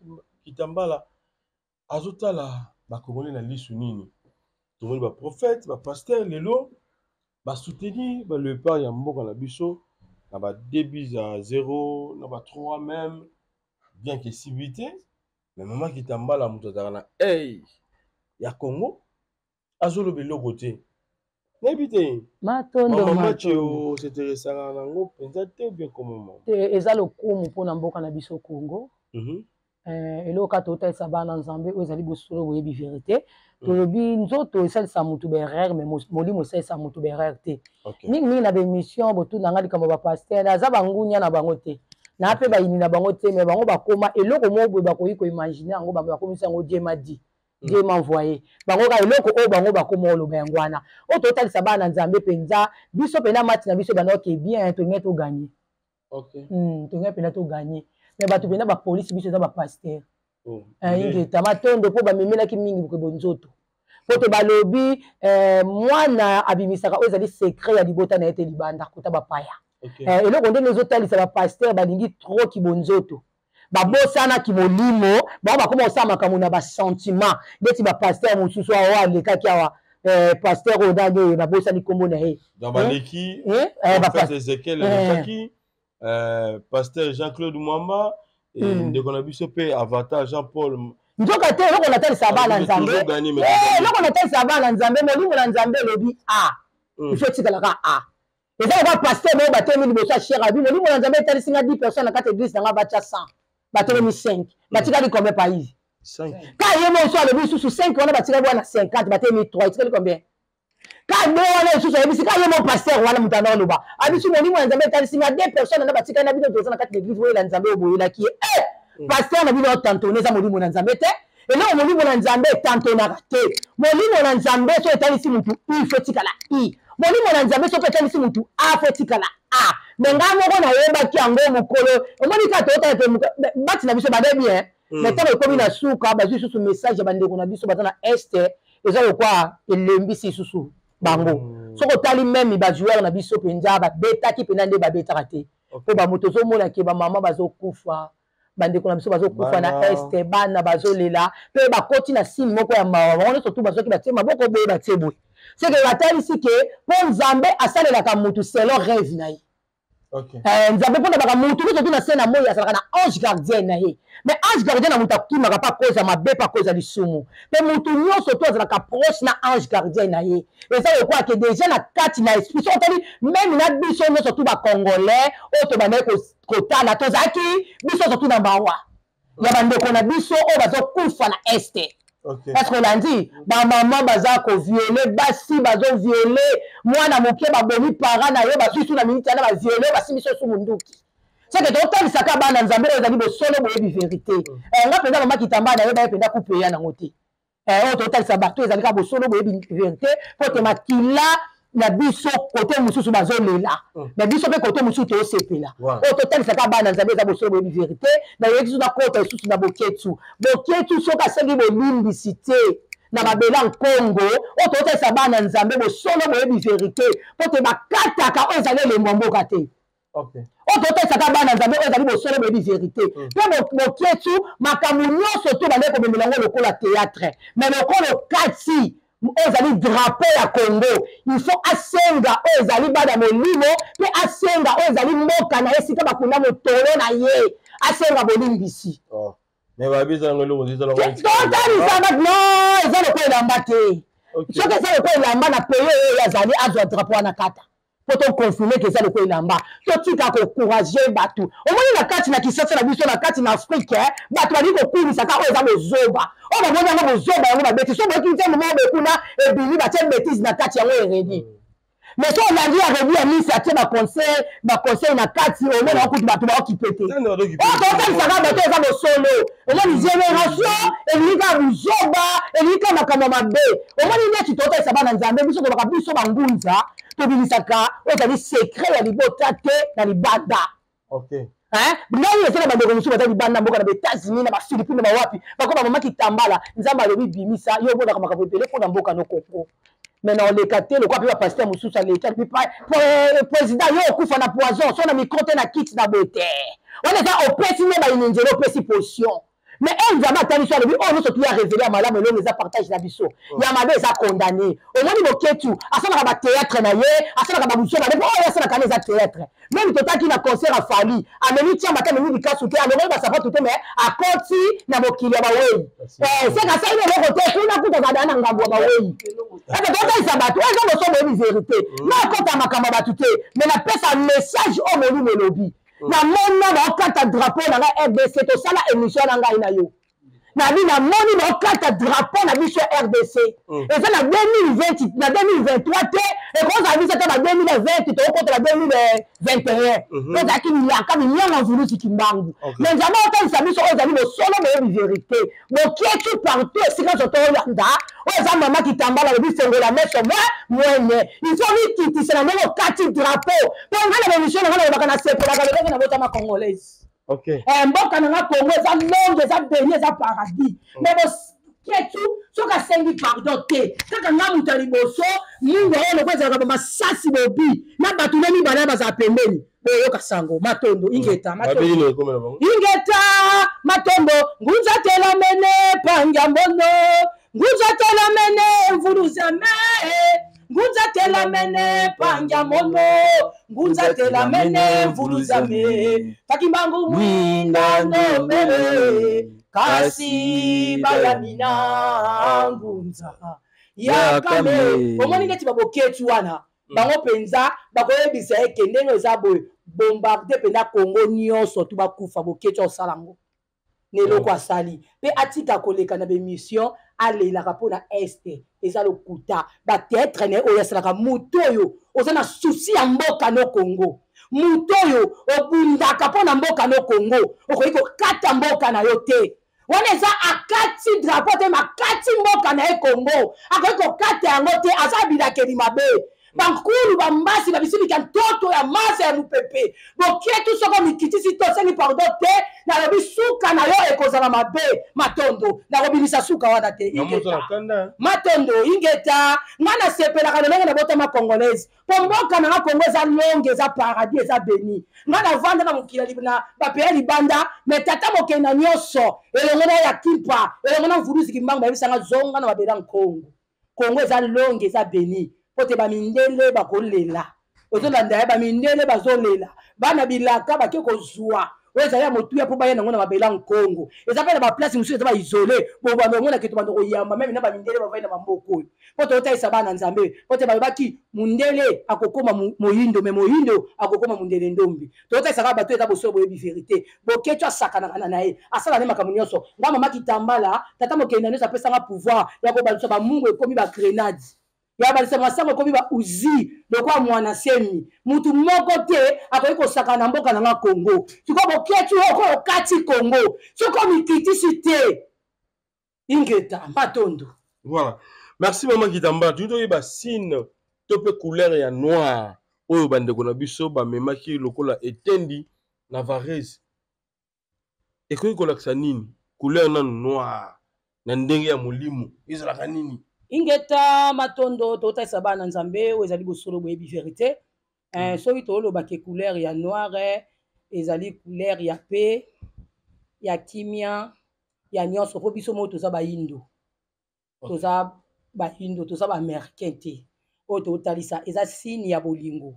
Kitambala azotala bakongole na lisu nini? Tomoni baprophète, bapasteur lelo basoutenir baléopard ya mboka na biso na ba 2 buts à 0, na ba 3 même, bien que esibi te. Mais mama Kitambala, moto azalaka na ey ya Congo, azoloba eloko te. Nayebi te. Matondo. Mama match oyo s'intéressaka nango mpenza te, bien comment, mama? Te, eza lokumu mpona mboka na biso Congo. Eloko kaka totalisa bana Nzambe oyo ezali bosolo, boyebi vérité. Tolobi nzoto esalisa motu baerreur, mais molimo esalisa motu baerreur te. Mingimingi na baémission botuna nga likambo, bapasteur naza bangunya na bango te, naa mpe bayini na bango te, mais bango bakoma eloko moko boye, bakoki koimagine yango, bango bakomisa yango Dieu m'a dit, Dieu m'a envoyé. Bango kaka eloko oyo bango bakoma oloba yango wana. Oyo totalisa bana na Nzambe mpenza, biso mpenza match na biso banda oke bien, tolingai toganye. Tolingai mpenza toganye, mais bato mpenza bapolisi biso eza bapasteur. Ingeta, matondo, mpo bamemelaki mingi boke bonzoto, po te balobi mwana abimisaka oyo ezali secret ya libota na ye te libanda kota bapaya. Eloko ndenge ezotalisa, bapasteur balingi trop kibonzoto, babosanaki molimo. Bango bakoma kosala makambo na basentiment, neti bapasteur mosusu awa alekaki awa, pasteur oyo nani oyo nabosani nkombo na ye. Donc baleki Ezekiel alekaki, pasteur Jean-Claude Mwamba, ndeko na biso mpe avatar Jean Paul. Nzoka te, eloko natalisa bana Nzambe, eloko natalisa bana Nzambe, molimo na Nzambe elobi a il faut etikalaka a. Eza lokola pasteur moko batelemi liboso ya cher, abi molimo na Nzambe etalisi nga 10 personnes na kati église na nga batya 100, batelemi 5, batikali combien? Pays ka ye moso alobi lisusu 5 wana batikali wana 50, batelemi 3, etikali combien? Ka de wana lisusu ayebisi ka ye mo pasteur wana, moto anda oloba abisi molimo ya Nzambe etalisi nga 2 personnes na batikali na bino, toza na kati na église, boyela Nzambe oyo boyelaki ye. Pasteur na bino otantone, eza molimo na Nzambe te. Eloko molimo na Nzambe etantonaka te. Molimo na Nzambe so etalisi mutu i, faut etikala i. Molimo na Nzambe soki etalisi mutu a, faut etikala a. Mais ngai moko nayebaki yango mokolo omoni kaka toyotala te bati na biso babe bien, mais ntango ekomi na suka, bazwi lisusu message ya bandeko na biso baza na Est, eza lokwa elembisi lisusu bango. Soki otali même bajoueur na biso mpenza babetaki mpenza nde babetaka te, mpo bamoto ozomona ke bamama bazokufa, bandeko na biso bazokufa na Est, bana bazolela, mpe bakoti na signe moko ya mawa. Bango nyonso tu bazwaki, batie maboko boye, batie boye. C'est que batalisi ke mpo Nzambe asalelaka mutu selon rêve na ye. Okay. Nzambe mpo na baka mutu nyonso tu na se na moi azalaka na ange gardien na ye, mais ange gardien na moto akimaka mpe akoza mabe mpe akoza lisumu, mpe motu nyonso to azalaka proche na ange gardien na ye. Eza lokola ke deja na kati na esprit, soki otali meme na biso nyonso tu bacongolais oyo tobandaki kotala, tozalaki biso nyonso tu na mawa ya bandeko na biso oyo bazokufa na este. Okay. Parce que olandi bamama baza koviole, basi bazoviole mwana moke, babomi para na yo, bazwi su na miniti wana baviole, basimbi so su munduki. Seke totalisaka bana Nzambe oyo ezali bosolo boyebi verité. Nga mpenza mama Kitamba nayeba ye mpenza couple ya nango te. Oyo totalisa bato ezali kaka bosolo boyebi verité, mpo te makila na biso kote mosusu bazolela, mais biso mpe kote mosusu toosepela. Oyo totalisaka bana Nzambe eza bosolo boyebi verité. Nayoki so nakota lisusu na Boketu. Boketu soki asengi bolimbisi te na mabele ya Nkongo, oyo totalisa bana Nzambe bosolo boyebi verité, mpo te bakataka oyo ezali elembo ya mboka te. Oyo totalisaka bana Nzambe oyo ezali bosolo boyebi verité. Mpe Boketu, makambo nyonso to bandeki komemela yango lokola théâtre, mais lokola okati oyo ezali drapeau ya Congo, il faut asenga oyo ezali bana molimo, mpe asenga oyo ezali mboka na ye esika bakunda motolo na ye, asenga bolimbisi. Oh. Mais babi eza yango eloko eza nango. Totalisa bato non, eza lokola elamba te. Soki eza lokola elamba na pays oyo azali, azwa drapeau wana kata mpo toconfirme ke eza lokola elamba. Totika kocourage bato. Omoni na kati na Kisasa na biso, na kati na Afrike, bato balingi kokumisa kaka oyo eza bozoba, oyo bamoni yango bozoba, yango babeti. So boyoki nzembo moko boye kuna ebimi, batie betise na kati, yango eredi. Mais so olandi ya redi ya misi, atie baconseil, baconseil na kati, omona okuti bato baokipe te. Oyo totalisaka bato eza bosolo. Omoni génération elingi kaka buzoba, elingi kaka makambo ya mabe. Omoni neti totalisa bana Nzambe, biso tolobaka, biso bangunza tobimisaka oyo ezali secret ya libota te na libanda. Ngai eza na bandeko mosusu baza libanda mboka, na baÉtats-Unis, na baPhilippine, na bawapi, bakoma mama Kitambala, Nzambe alobi bimisa yo, omonaka makambo ebele mpona mboka no Kongo. Mais na oleka te lokola mpe bapasteur mosusu aleki, alobi président yo okufa na poison, so na micro te, na kiti na boye te. Wana eza opesi nde bayini nzela, opesi potion. Mais e Nzambe atali so, alobi oyo nyonso tuya révélé ya malamu, elongo eza partage na biso, ya mabe eza condamné. Omoni Boketu asalaka bathéâtre na ye, asalaka babuzoba nde oyo asalaka na eza théâtre. Même totaki na concert ya Fally, amemi tiamba te, amemi likasu te, alongoli basapatu te, mais akoti na mokili ya bawei. Seke asali eloko te kuna, kuta azala na ngambo ya bawei. Ete totalisa bato oyo eza boso boyebi verité, na akota makambo ya bato te, mais napesa message oyo molimo elobi. Namona baokata drapeau na ngai RDC. Tosala émission na ngai na yo, nabi namoni baokata drapeau na biso RDC. Eza na 2020, na 2023 te, ekozala biso ata ba 2020, tokokota na 2021. Ezalaki milaka minyanga mvuluzi Kimbangu, mais Nzambe otalisa biso oyo ezali bosolo boyebi verité. Bokietu partout esika nyonso toyanda, oyo eza mama Kitambala alobi fongola meso mwa mwene, il faut mikitisa na ndenge okati drapeau. Mpo ngai na bamission na ngai nalobaka, nasepelaka lolenge nabotama congolaise. Mboka na nga Congo eza longue, eza béni, eza paradis. Mais Boketu soki asengi pardon te, kaka nga moto ya liboso, mungu oyo lokola ezalaka bamasasi bobi na bato ne mibale bazala pembeni, boyoka sango. Matondo, ingeta, matondo, ingeta, matondo. Ngunza telamene pangya mbono, ngunza telamene mvuluzame, ngunza telamene pangya mono, ngunza telamene mvuluzame, takimbangu mwinda nomele kasi bayamina ngunza yakame. Omoni neti baboketu wana, bango mpenza bakoyebisa eke ndenge eza boye, bombarde mpenza Kongo nyonso tu bakufa. Boketu osala yango na eloko asali mpe atika koleka na bémission, alelaka mpona este, eza lokuta, bathéâtre na ye oyo asalaka. Motu oyo oza na souci ya mboka no Congo, motu oyo obundaka mpo na mboka no Congo, okoki kokata mboka na yo te. Wana eza akati drapeau te, makati mboka na ye Congo, akoki kokata yango te. Aza bilakeli mabe, bankulu bambasi babisilika ntoto ya masa ya mopepe. Boketu soko mikitisi te, osengi pardon te, nalobi suka na yo ekozala mabe. Matondo, nakobimisa suka wana te. Ingeta, matondo, ingeta. Nga nasepelaka lolenge nabotama congolaise, mpo mboka na nga Kongo eza longue, eza paradis, eza béni. Nga navanda na mokili na bapeya libanda, mais tata mokeli na nyonso elongo na ya kimpa, elongo na mvuluzi Kimbangu, bayebisanga zonga na mabela Nkongo. Kongo eza longue, eza beni mpo te bamindele bakolela. Ozolanda ye, bamindele bazolela, bana bilaka bake kozwa oyo ezali ya motuya mpo baya nango na mabele ya Nkongo. Eza mpe na baplace mosusu eza baisole, bobanda omona ke tobanda koyamba meme na bamindele bavandi na bamboka oyo, mpo totalisa bana Nzambe, mpo te balobaki mundele akokoma moyindo, me moyindo akokoma mundele ndombi. Totalisaka bato eza bosolo boyebi verité. Boketshu asakanaka na ye, asala ne makambo nyonso. Nga mama Kitambala, tata mokeli na nyonso apesanga pouvoir ya kobalisa bamungu ekomi bagrenade, ya balisa masango ekomi ba uzi lokola mwana semi. Mutu moko te akoki kosakana na mboka na nga Congo. Sikoyo Boketshu oko okati Congo soki omikitisi te. Ingeta matondo. Voilà, merci mama Kitambala. Toyi toyeba signe to mpe couleur ya noir oyo bandeko na biso bamemaki lokola etendi na varese ekoki kolakisa nini? Couleur nanu noir na ndenge ya molimo ezalaka nini? Ingeta matondo. Totalisa bana Nzambe oyo ezali bosolo boyebi verité. Soki tolobaka couleur ya noir, ezali couleur ya paix, ya kimia, ya nyonso, mpo biso moko toza bayindo. Toza bayindo, toza baaméricain te. Oyo totalisa eza signe ya bolingo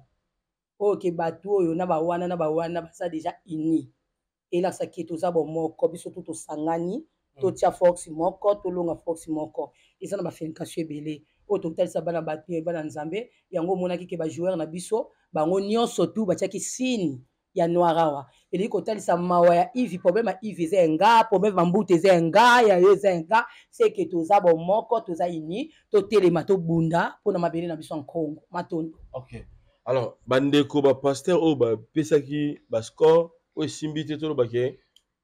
oyo ke bato oyo na bawana na bawana baza déjà uni. Elakisaki toza bomoko, biso tu tosangani, totia force moko, tolonga force moko. Eza na bafénécation ebele oyo totalisa bana bato, bana Nzambe. Yango omonaki ke bajoueur na biso bango nyonso tu batiaki signe ya noir awa, elingi kotalisa mawa ya Ivi. Problème ya Ivi eza ya nga, problème ya mbuta eza ya nga, ya yo eza ya nga. Seke toza bomoko, toza uni, totelema, tobunda mpona mabele na biso ya Nkongo. Matondo. Ok, alors bandeko bapasteur oyo bapesaki bascore oyo esimbi te, tolobake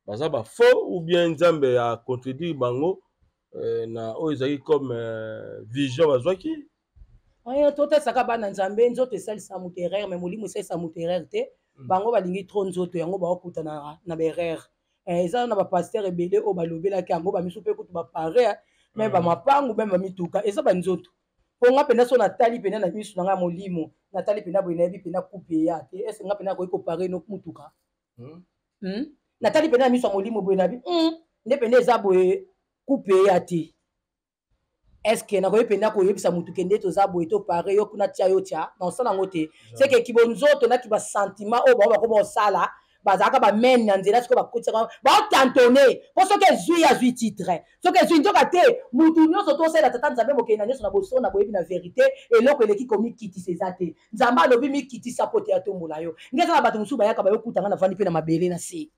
baza bafaux ou bien Nzambe acontredire bango na oyo ezalaki comme vision bazwaki? Totesaka bana Nzambe, nzoto esalisa moto erreur, mais molimo esalisa moto erreur te. Bango balingi trop nzoto, yango baokutana na baerreur. Eza na bapasteur ebele oyo balobelaki yango, bamisu mpe kutu bapare me bamapangu meme bamituka eza banzoto. Mpo nga mpenza so natali mpenza na misu na ngai ya molimo, natali mpenza boye, nayebi mpenza coupe eya te. Ese nga mpenza nakoki kopare no mutuka? Natali mpenza na misu ya molimo boye, nayebi nde mpenza eza boye, coupe eya te. Est-ce nakoki mpenza koyebisa motu kende toza boye, to pare yo kuna, tia yo tia na osala yango te? Seke kibonzoto naki basentiment oyo bango bakoma kosala, bazalaka bamene na nzela. Sikoyo bakotisaka baotantone, mpo soki ezwi, azwi titre, soki ezwi nzoka te. Mutu nyonso tosalela tata Nzambe mokeli na nyonso na bosolo na boyebi na verité. Eloko eleki komikitisa eza te. Nzambe alobi mikitisa po te atombola yo. Nge eza na bato mosusu bayaka, bayokutanga navandi mpe na mabele na se,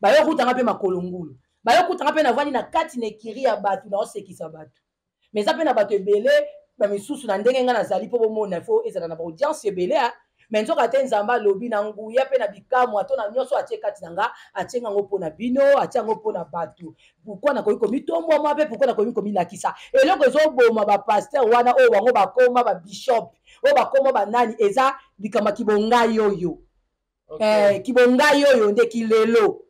bayokutanga mpe makolo ngulu, bayokutanga mpe navandi na kati na ekiri ya bato, naosekisa bato. Mais eza mpe na bato ebele bamisusu na ndenge ngai nazali, mpo bomona fo ezala na baaudience ebele. Mais nzoka te, Nzambe alobi na nguya mpe na bikamwa to na nyonso atie kati na nga, atie ngango mpo na bino, atie yango mpo na bato. Pourquoi nakoki komitombwama mpe pourquoi nakoki komilakisa? Eloko ezoboma bapasteur wana oyo bango bakoma babishop, oyo bakoma banani, eza likambo ya kibongai oyo. Kibongai oyo nde kilelo.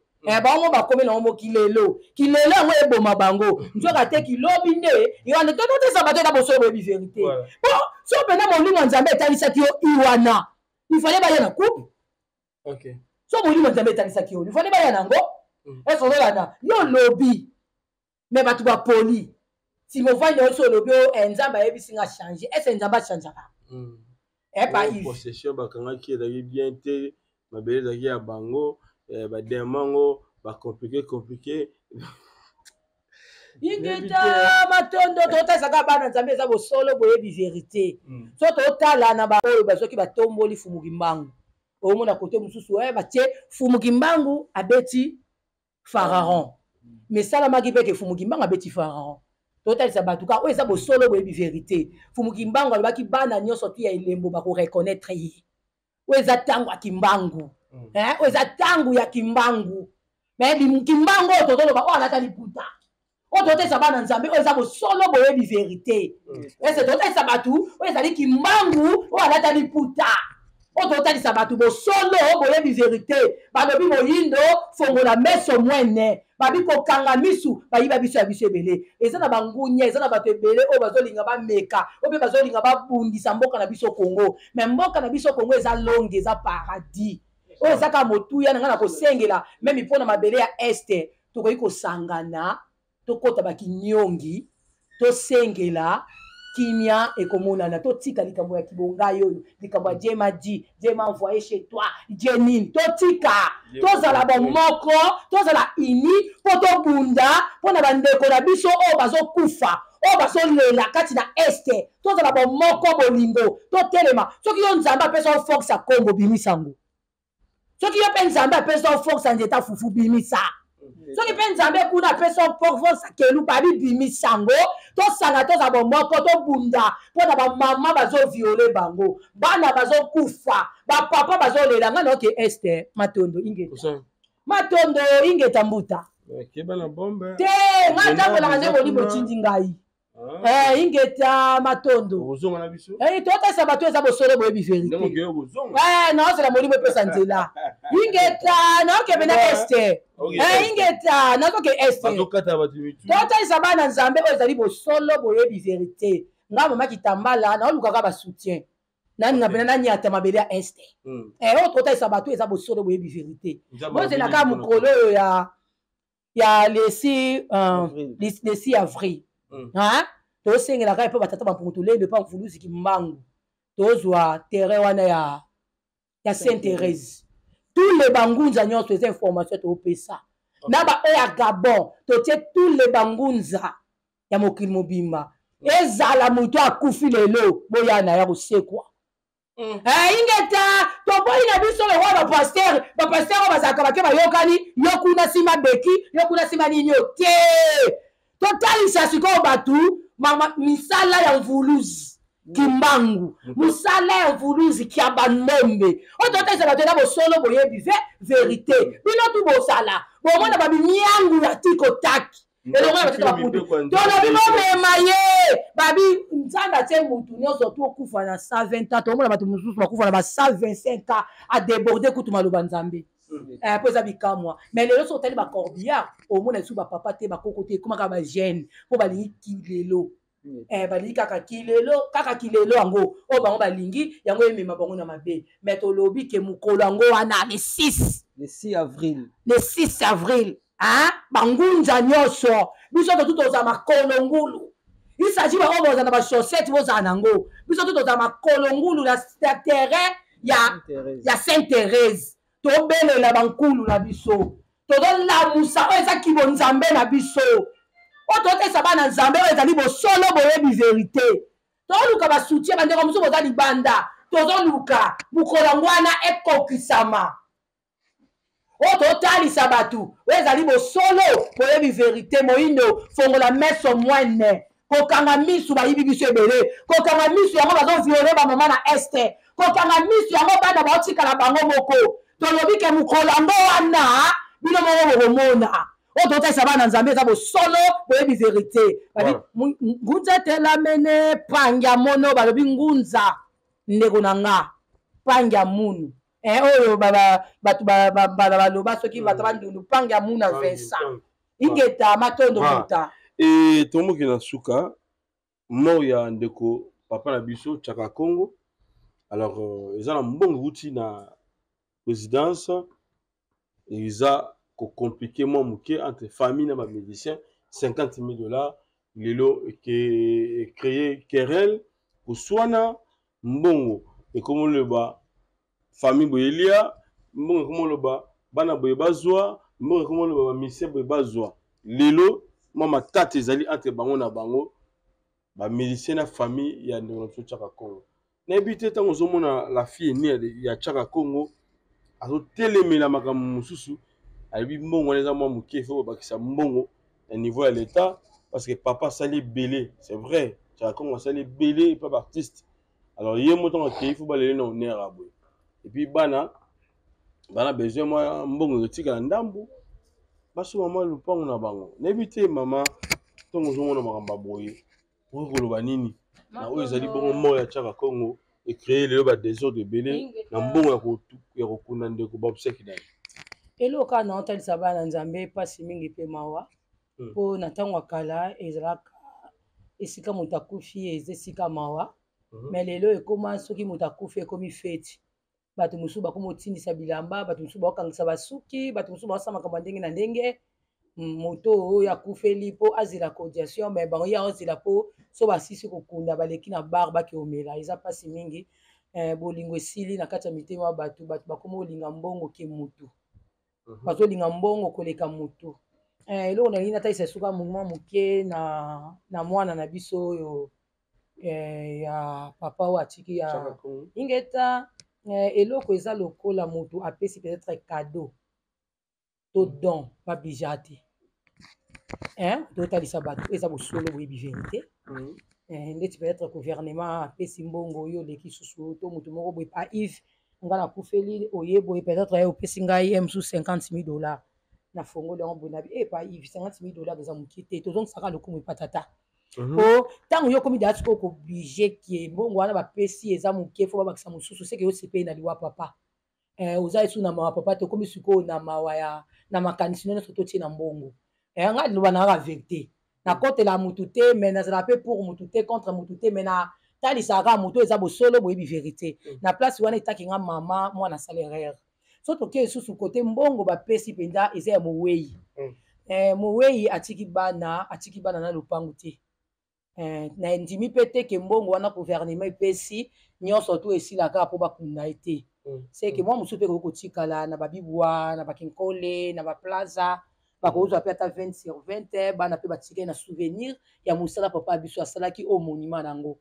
Bango bakomi nango mo kilelo, kilelo yango eboma bango. Nzoka te kilobi nde wana tototesa bato eza bosolo boyebi verité. Po so mpena molimo ya Nzambe etalisaki yo i wana, ifale baya na coupe. So molimo ya Nzambe etalisaki yo, ifale baya nango. Ese ozolanda yo lobi, me bato bapoli timovani oyo, so olobi oyo Nzambe ayebisi nga change, ese Nzambe achangeaka? Epa Yves. Possession bakangaki ezalaki bien te, mabele ezalaki ya bango, bademango bacompliqué compliqué. Ingeta matondo. Totalisaka bana Nzambe eza bosolo boyebi verité. So totala na baoyo bazwaki, batomboli Fumuki Mbangu, omona kote mosusu batie Fumuki Mbangu abeti Pharaon, mais esalamaki mpe ke Fumuki Mbangu abeti Pharaon. Totalisa bato kaka oyo eza bosolo boyebi verité. Fumuki Mbangu alobaki bana nyonso tu ya elembo bakoreconnaître ye. Oyo eza ntango ya Kimbangu, oyo eza ntango ya Kimbangu. Mais Kimbangu oyo tozoloba, oyo alata liputa, oyo totalisa bana Nzambe oyo eza bosolo boyebi verité. Ese totalisa bato oyo ezali Kimbangu oyo alata liputa, oyo totalisa bato bosolo boyebi verité. Balobi moyindo fongola meso mwene, babi kokanga misu, bayiba biso ya biso ebele. Eza na bangunya, eza na bato ebele oyo bazolinga bameka, oyo mpe bazolinga babundisa mboka na biso Congo. Mais mboka na biso Congo eza longue, eza paradis. Oyo eza kaka motuya na ngai na kosengela meme mpo na mabele ya este, tokoki kosangana, tokɔta bakinyongi, tosengela Kimia ekomonana. Totika likambo ya kibongai oyo, likambo ya Dieu m'a dit, Dieu m'a envoyé chez toi, Dieu nini. Totika, tozala bomoko, tozala uni mpo tobunda mpo na bandeko na biso oyo bazokufa, oyo bazolela kati na este. Tozala bomoko, bolingo, totelema. Soki yo Nzambe apesa yo force ya Kongo, bimisa yango. Soki yo mpe Nzambe apesa yo force ya nzeta fufu, bimisa. Soki mpe Nzambe kuna apesa yo force ya kelu, babi, bimisa yango. Tosanga, tozala bomoko, tobunda mpo na bamama bazoviole bango, bana bazokufa, bapapa bazolela. Ngai naoke este, matondo ingeta, matondo ingeta mbuta te. Ngai ntambolaka nde molimo etindi ngai. Ah. Ingeta matondo. Ozonga na biso. Totesa bato eza bosolo boyebi verité. Naozela molimo epesa nzela. Ingeta, naokebe na este. Ingeta, nazoke este. Totalisa bana Nzambe oyo ezali bosolo boyebi verité. Nga mama Kitambala naolukaka basoutien naninga mpena naniata mabele ya este. Oyo totalisa bato eza bosolo boyebi verité. Bozelaka mokolo oyo ya le 6 le 6 avril. Tosengelaka epa batata bampungu tolembe, epa mvuluzi Kimbangu, tozwa terrain wana ya Saint Thérèse. Tous les bangunza nyonso, eza information topesa na baoyo ya Gabon, totie tous les bangunza ya mokili mobimba. Ezala moto akufi lelo, boya na ya kosekwa. Ingeta, toboyi na biso lokola bapasteur, bapasteur oyo bazalaka bake bayokani, yo kuna nsima beki, yo kuna nsima nini yo te. Totalisa sikoyo bato misala ya mvuluzi Kimbangu, mosala ya mvuluzi kia bandombe oyo totalisa bato eza bosolo boyebi ve verité. Bino tu bosala bomona babimiangu ya tiko taki elongo ya batata bakutu. Tolobi bomema ye, babi Nzambe atie mutu nyonso tu okufa na 120 ans. Tomona bato mosusu bakufa na ba 125 ans, adéborde kutu maloba Nzambe, mpo eza bikamwa. Mais lelo so otali bacorbillard, omona lisusu bapapa te, bakoko te, ekomaka bagene mpo balingi kilelo. Balingi kaka kilelo, kaka kilelo yango oyo bango balingi, yango emema bango na mabe. Mais tolobi ke mokolo yango wana, le 6, le 6 avril, le 6 avril, hein? Bangunza nyonso, biso totu tozala makolo ngulu. Il s'agit bango bozala na bachaussette, bozala nango. Biso tu tozala makolo ngulu na terrain ya Sainte Thérèse. Tobelela bankulu na biso, tozolamusa oyo eza kibonzambe na biso, oyo totesa bana Nzambe oyo ezali bosolo boyebi verité. Toluka basoutien, bandeko mosusu boza libanda. Tozoluka mokolo yango wana ekokisama, oyo totalisa bato oyo ezali bosolo boyebi verité. Moyindo, fongola meso mwene. Kokanga misu, bayibi biso ebele. Kokanga misu yango bazoviole bamama na este. Kokanga misu yango bana baotikala bango moko. Tolobi ke mokolo yango wana, bino moko bokomona oyo totalisa bana Nzambe eza bosolo boyebi verité. Babi ngunza telamene pangi mono. Balobi ngunza, ndeko na nga, pangi ya munu, oyo bato bala baloba soki bato bandundu, pangi ya munu na Vincent. Ingeta, matondo buta. E tomoki na suka, mort ya ndeko papa na biso Chaka Congo. Alors eza na mbongo euti na présidence, eza kocompliquer mwa moke entre famille na bamusicien, 50 000 $. Lelo ecréer querelle, koswana. Mbongo ekomoloba famille boye elia mbongo, ekomoloba bana boye bazwa mbongo, ekomoloba bamusicien boye bazwa. Lelo mwa matata ezali entre bango na bango, bamusicien na famille ya ndeko na biso Chaka Congo. Nayebi te, ntango ozomona la fille aînée ya Chaka Congo azotelemela makambo mosusu, ayebi mbongo wana eza mwa moke, faut babakisa mbongo na niveau ya l'État, parce que papa asali ebele. C'est vrai, Chaka Congo asali ebele epa baartiste. Alors ye mo ntango akei, faut balele na honneur ya boye. Et puis bana bana besoin mwa mbongo ekotikala ndambu, basomba mwa lupango na bango. Nayebi te, mama, ntango ozomona makambo ya boye, okoki koloba nini na oyo ezali bongo mort ya Chaka Congo ecréer lelo badésordre ebele na mbongo ya kokunda ndeko babseki na ye? Eloko kaka na otalisa bana Nzambe, mpasi mingi mpe mawa, mpo na ntango ya kala ezalaka esika moto akufi eza esika mawa. Mais lelo ekóma soki moto akufi, ekomi feti. Bato mosusu bakóma otindisa bilamba, bato mosusu baokangisa basuki, bato mosusu baosala makambo ya ndenge na ndenge. Moto oyo akufeli mpo azela cotisation, mais bango ye azela mpo so basisi kokunda, baleki na bar bake omela. Eza mpasi mingi. Bolingo esili na kati ya mitema ya bato. Bato bakoma kolinga mbongo ke mutu. Bazolinga mbongo koleka mutu. Eloko nalingi natalisa suka mwa moke na mwana na biso oyo ya papa oyo atiki ya ingeta. Eloko eza lokola motu apesi peut-être cadeau to don, babija te, totalisa bato eza bosolo, boyebi vérité. Ndeti peut-être gouvernement apesi mbongo oyo oleki susu to motu moko boye, pa Yves, nga nakufeli, oye boye, peut-être ye opesi ngai ye mosusu 50 000 $. Nafongoli yango boye, nabi e pa Yves, 50 000 $ eza moke te. Tozongisaka lokumu epa tata, po ntango yo komi daa sikoyo kooblige ke mbongo wana bapesi eza moke, fo babakisa mosusu, seke yo sepeli na liwa papa. Oza esu na mawa papa te, okomi sikoyo na mawa ya na makanisi nyonso totie na mbongo. Nga liloba na kaka vérité, nakotela mutu te, mais nazala mpe pour mutu te, contre mutu te, mais natalisaka kaka motu eza bosolo, boyebi vérité. Na place wana etaki nga mama mwana asala erreur. So toke lisusu kote mbongo bapesi mpenza eza ya mowei. Mowei atiki bana, atiki bana na lopangu te. Na ndimi mpe te ke mbongo wana gouvernement epesi nyonso to esilaka mpo bakunda ye te. Seke mwa mosusu mpe ekoki kotikala na babibwa, na bakinkole, na baplaza, bakozwa mpe ata 20 sur 20. Bana mpe batikali na souvenir ya mosala papa ya biso asalaki oyo monument nango.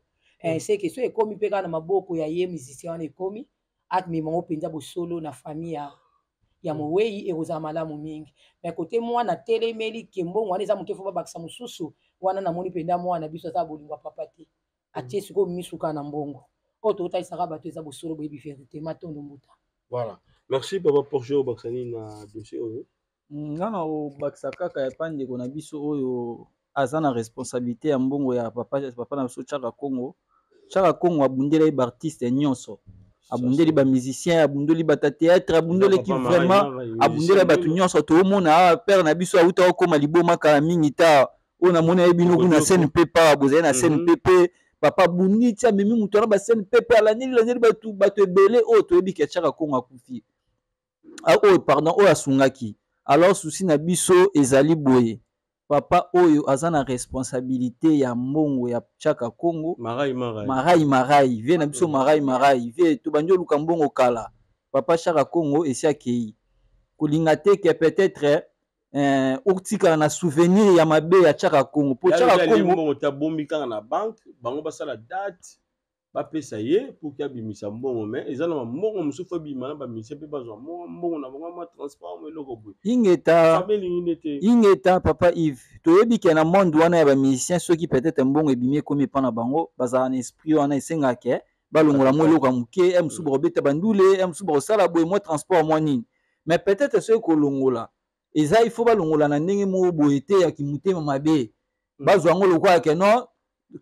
Seke so ekomi mpe kaka na maboko ya ye musicien wana, ekomi amema ngo mpenza bosolo na famille ya mowei, ekozala malamu mingi. Mais kote mwana atelemeli ke mbongo wana eza moke, fo babakisa mosusu wana, namoni mpenza mwana biso aza bolingo ya papa te. Atie sikoyo misu kaka na mbongo oyo totalisaka bato eza bosolo, boyebi vérité. Matondo, mbuta. Voilà, merci papa Porsche. Obakisa nini na dossier oyo? Nga na obakisa kaka epa ndeko na biso oyo aza na responsabilité ya mbongo ya papa na biso Chaka Congo. Chaka Congo abundeli ye baartiste nyonso, abundeli bamusicien, abundeli bata théâtre, abundeleki vraiment, abundeli bato nyonso. Toomona awa père na biso auta okóma liboma kala mingi ta oyo namoni ayebi bino kuna CNPP awa, bozali na CNPP. Papa bundi ti amemi moto wana ba CNPP, alandeli landeli bato, bato ebele oyo toyebi ke Chaka Congo akufi oyo, pardon, oyo asungaki. Alors souci na biso ezali boye: papa oyo aza na responsabilité ya mbongo ya Chaka Congo, Marai Marai, Marai Marai, vie na biso Marai Marai, vie tobandi oluka mbongo kala. Papa Chaka Congo esi akei, kolinga te ke peut-être otikala na souvenir ya mabe ya Chaka Congo, po Chaka Congo mbongo te, abombi kaka na banque. Bango basala date, bapesa ye pour ke abimisa mbongo, mais eza na bambongo mosusu abima na bamusicien mpe bazwa mbongo na bango, mwa transport, mo eloko boye. Ingeta. Elingi nde te. Ingeta, papa Yves. Toyebi ke na monde wana ya bamusicien, soki peut-être mbongo ebimi, ekomi epa na bango, bazala na esprit wana esengaka ke balongola mwa eloko ya moke e mosusu, bakobeta bandule e mosusu, bakosala boye, mwa transport, mwa nini. Mais peut-être soki kolongola eza, il faut balongola na ndenge moko boye te ya kimotema mabe, bazwa yango lokola ke non,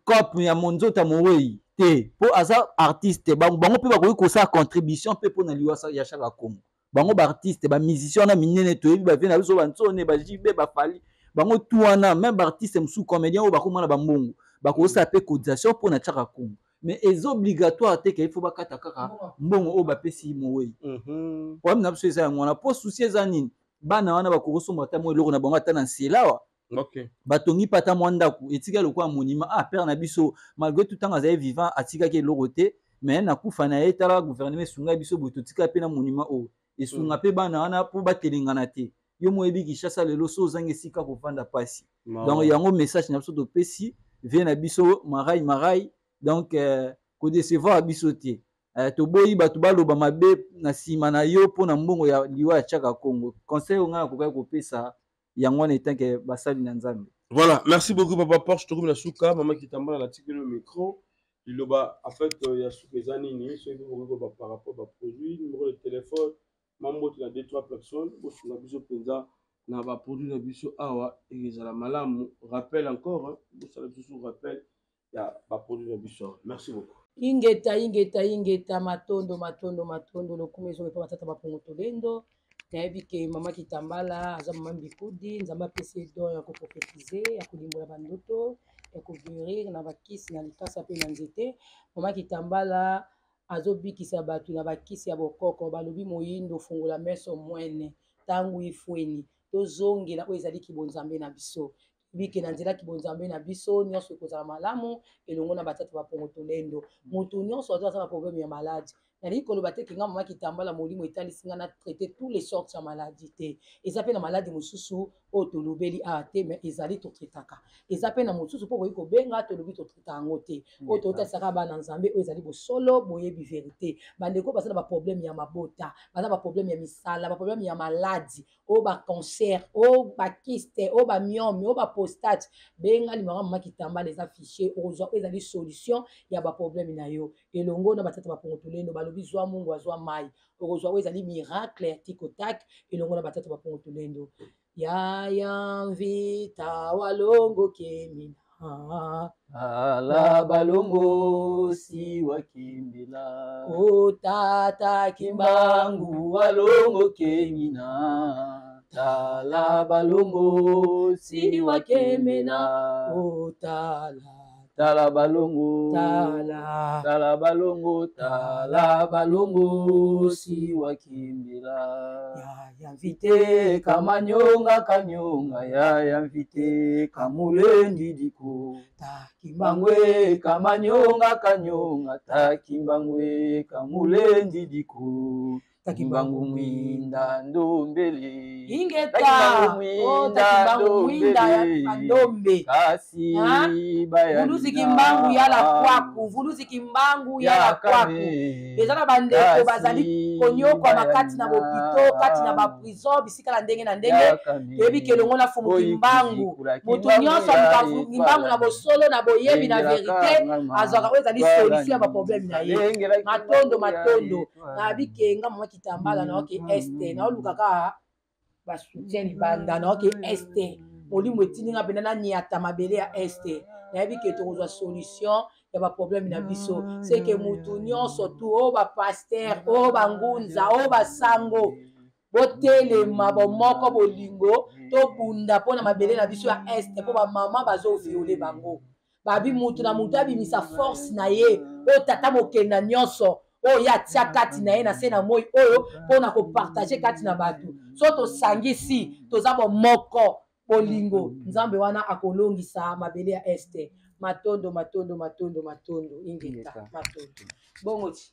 cope ya monzoto ya mowei te, mpo aza artiste. Bango mpe bakoki kosala contribution mpe mpona liwa ya Chaka Congo. Bango baartiste, bamusicien wana minene toyebi, bavie na biso, bantsone, bajibe, bafali, bango tu wana, même baartiste mosusu comédien oyo bakóma na bambongo, bakosala mpe cotisation mpona Chaka Congo. Mais eza obligatoire te ke il faut bakata kaka mbongo oyo bapesi mowei. Problème na biso eza yango wana, mpo souci eza nini? Bana wana bakokosomba ata mwa eloko na bango ata na nzela awa, batongi mpe ata mwa ndako, etikali lokola monument. Ah, père na biso, malgré tout, ntango azali vivant atikaki eloko te, mais nakufa na ye, tala gouvernement esunga biso boye, totikali mpe na monument oyo esunga mpe bana wana mpo batelengana te. Yo moyebi Kinshasa lelo, so ozangi esika kovanda, pasi. Donc yango message na biso topesi vie na biso Marai Marai. Donc kodecevoir biso te. Toboyi bato baloba mabe na nsima na yo mpo na mbongo ya liwa ya Chaka Congo. Conseil oyo ngai nakokaki kopesa yango wana etanke basali na Nzambe. Voilà, merci beaucoup papa Porsche. Tokomi na suka. Mama Kitambala, natikeli yo micro. Liloba en fait ya suka eza nini? Soki bokoki koloba par rapport baproduit, numéro de téléphone, mambote na deux trois personnes, bosunga biso mpenza na baproduit na biso awa, ekozala malamu. Rappel encore, bosala biso rappel ya baproduit na biso. Merci beaucoup. Ingeta, ingeta, ingeta. Matondo, matondo, matondo. Lokumu ezongi mpe batata bapongo tolendo. Nayebi ke mama Kitambala aza mama mbikudi. Nzambe apesi ye don ya koprophétiser, ya kolimbola bandoto, ya koguérir na bakisi, na likasa mpe na nzete. Mama Kitambala azobikisa bato na bakisi ya bokoko. Balobi moyindo fungola meso mwene ntango ifweni. Tozongela oyo ezali kibonzambe na biso. Bike na nzela kibonzambe na biso, nyonso ekozala malamu elongo na batata bapongo tolendo. Moto nyonso aza na problème ya maladie, nalingi koloba te ke nga mama Kitambala, molimo etalisi nga na traiter tous les sortes ya maladie te. Eza mpe na maladie mosusu oyo tolobeli awa te, mais ezali totraitaka. Eza mpe na mosusu mpo koki kobenga, tolobi totraita yango te. Oyo totalisaka bana Nzambe, oyo ezali bosolo, boyebi vérité. Bandeko baza na baproblème ya mabota, baza na baproblème ya misala, baproblème ya maladie, oyo bacancer, oyo bakyste, oyo bamyome, oyo baprostate, benga limaka mama Kitambala, eza fichier, okozwa oyo ezali solution ya baproblème na yo elongo na batata bapongo tolendo. Balobi zwa mungu, azwa mai, okozwa oyo ezali miracle ya tikotak elongo na batata bapongo tolendo. Yaya mvita walongo kemina. Ala balongo si wakimbela. O tata Kimbangu. Kimbangu walongo kemina. Tala balongo si wakemena. O tala. Tala balongo. Tala. Tala balongo, tala balongo si wakimbela. Yaya mvite. Te kamanyonga kanyonga, yaya mvite kamulendi diko. Ta Kimbangu. Kimbangwe kamanyonga kanyonga, ta Kimbangwe kamulendi diko. Kimbangu mwinda ndombele. Ingeta. Kimbangu O mwinda ta Kimbangu mwinda ya ndombele. Bandombe. Kasi Ha? bayalina. Vuluzi Kimbangu yala kwaku, vuluzi Kimbangu yala kwaku. Yakame. Eza na bandeko Kasi bazali konyokwama kati na bayalina. bopito, kati na baprison, bisika na ndenge na ndenge. Yakame. Toyebi ke elongo na fumu Oyi Kimbangu, kuzikula moto Kimbangu nyonso ya aluka Kimbangu na etwala. bosolo, na boyebi, na Lengela vérité, kangama. azwaka oyo ezali solution ya baproblème na ye. Lengela Matondo. Kimbangu ya Matondo. etwala. Nayebi ke nga mama Kitambala, naoke este, naoluka kaka basoutien libanda, naoke este, molimo etindi nga mpenza naniata mabele ya este. Nayebi ke tokozwa solution ya baproblème na biso. Seke mutu nyonso tu, oyo bapasteur, oyo bangunza, oyo basango, botelema bomoko, bolingo, tobunda mpo na mabele na biso ya este, mpo bamama bazoviole bango. Babi mutu na mutu abimisa force na ye oyo tata mokenda nyonso oyo ye atia kati na ye na se na moi oyo mpona kopartager kati na bato. So tosangisi, toza bomoko, bolingo, Nzambe wana akolongisa mabele ya este. Matondo, matondo, matondo, matondo. Ingeta, matondo. Bongo ti.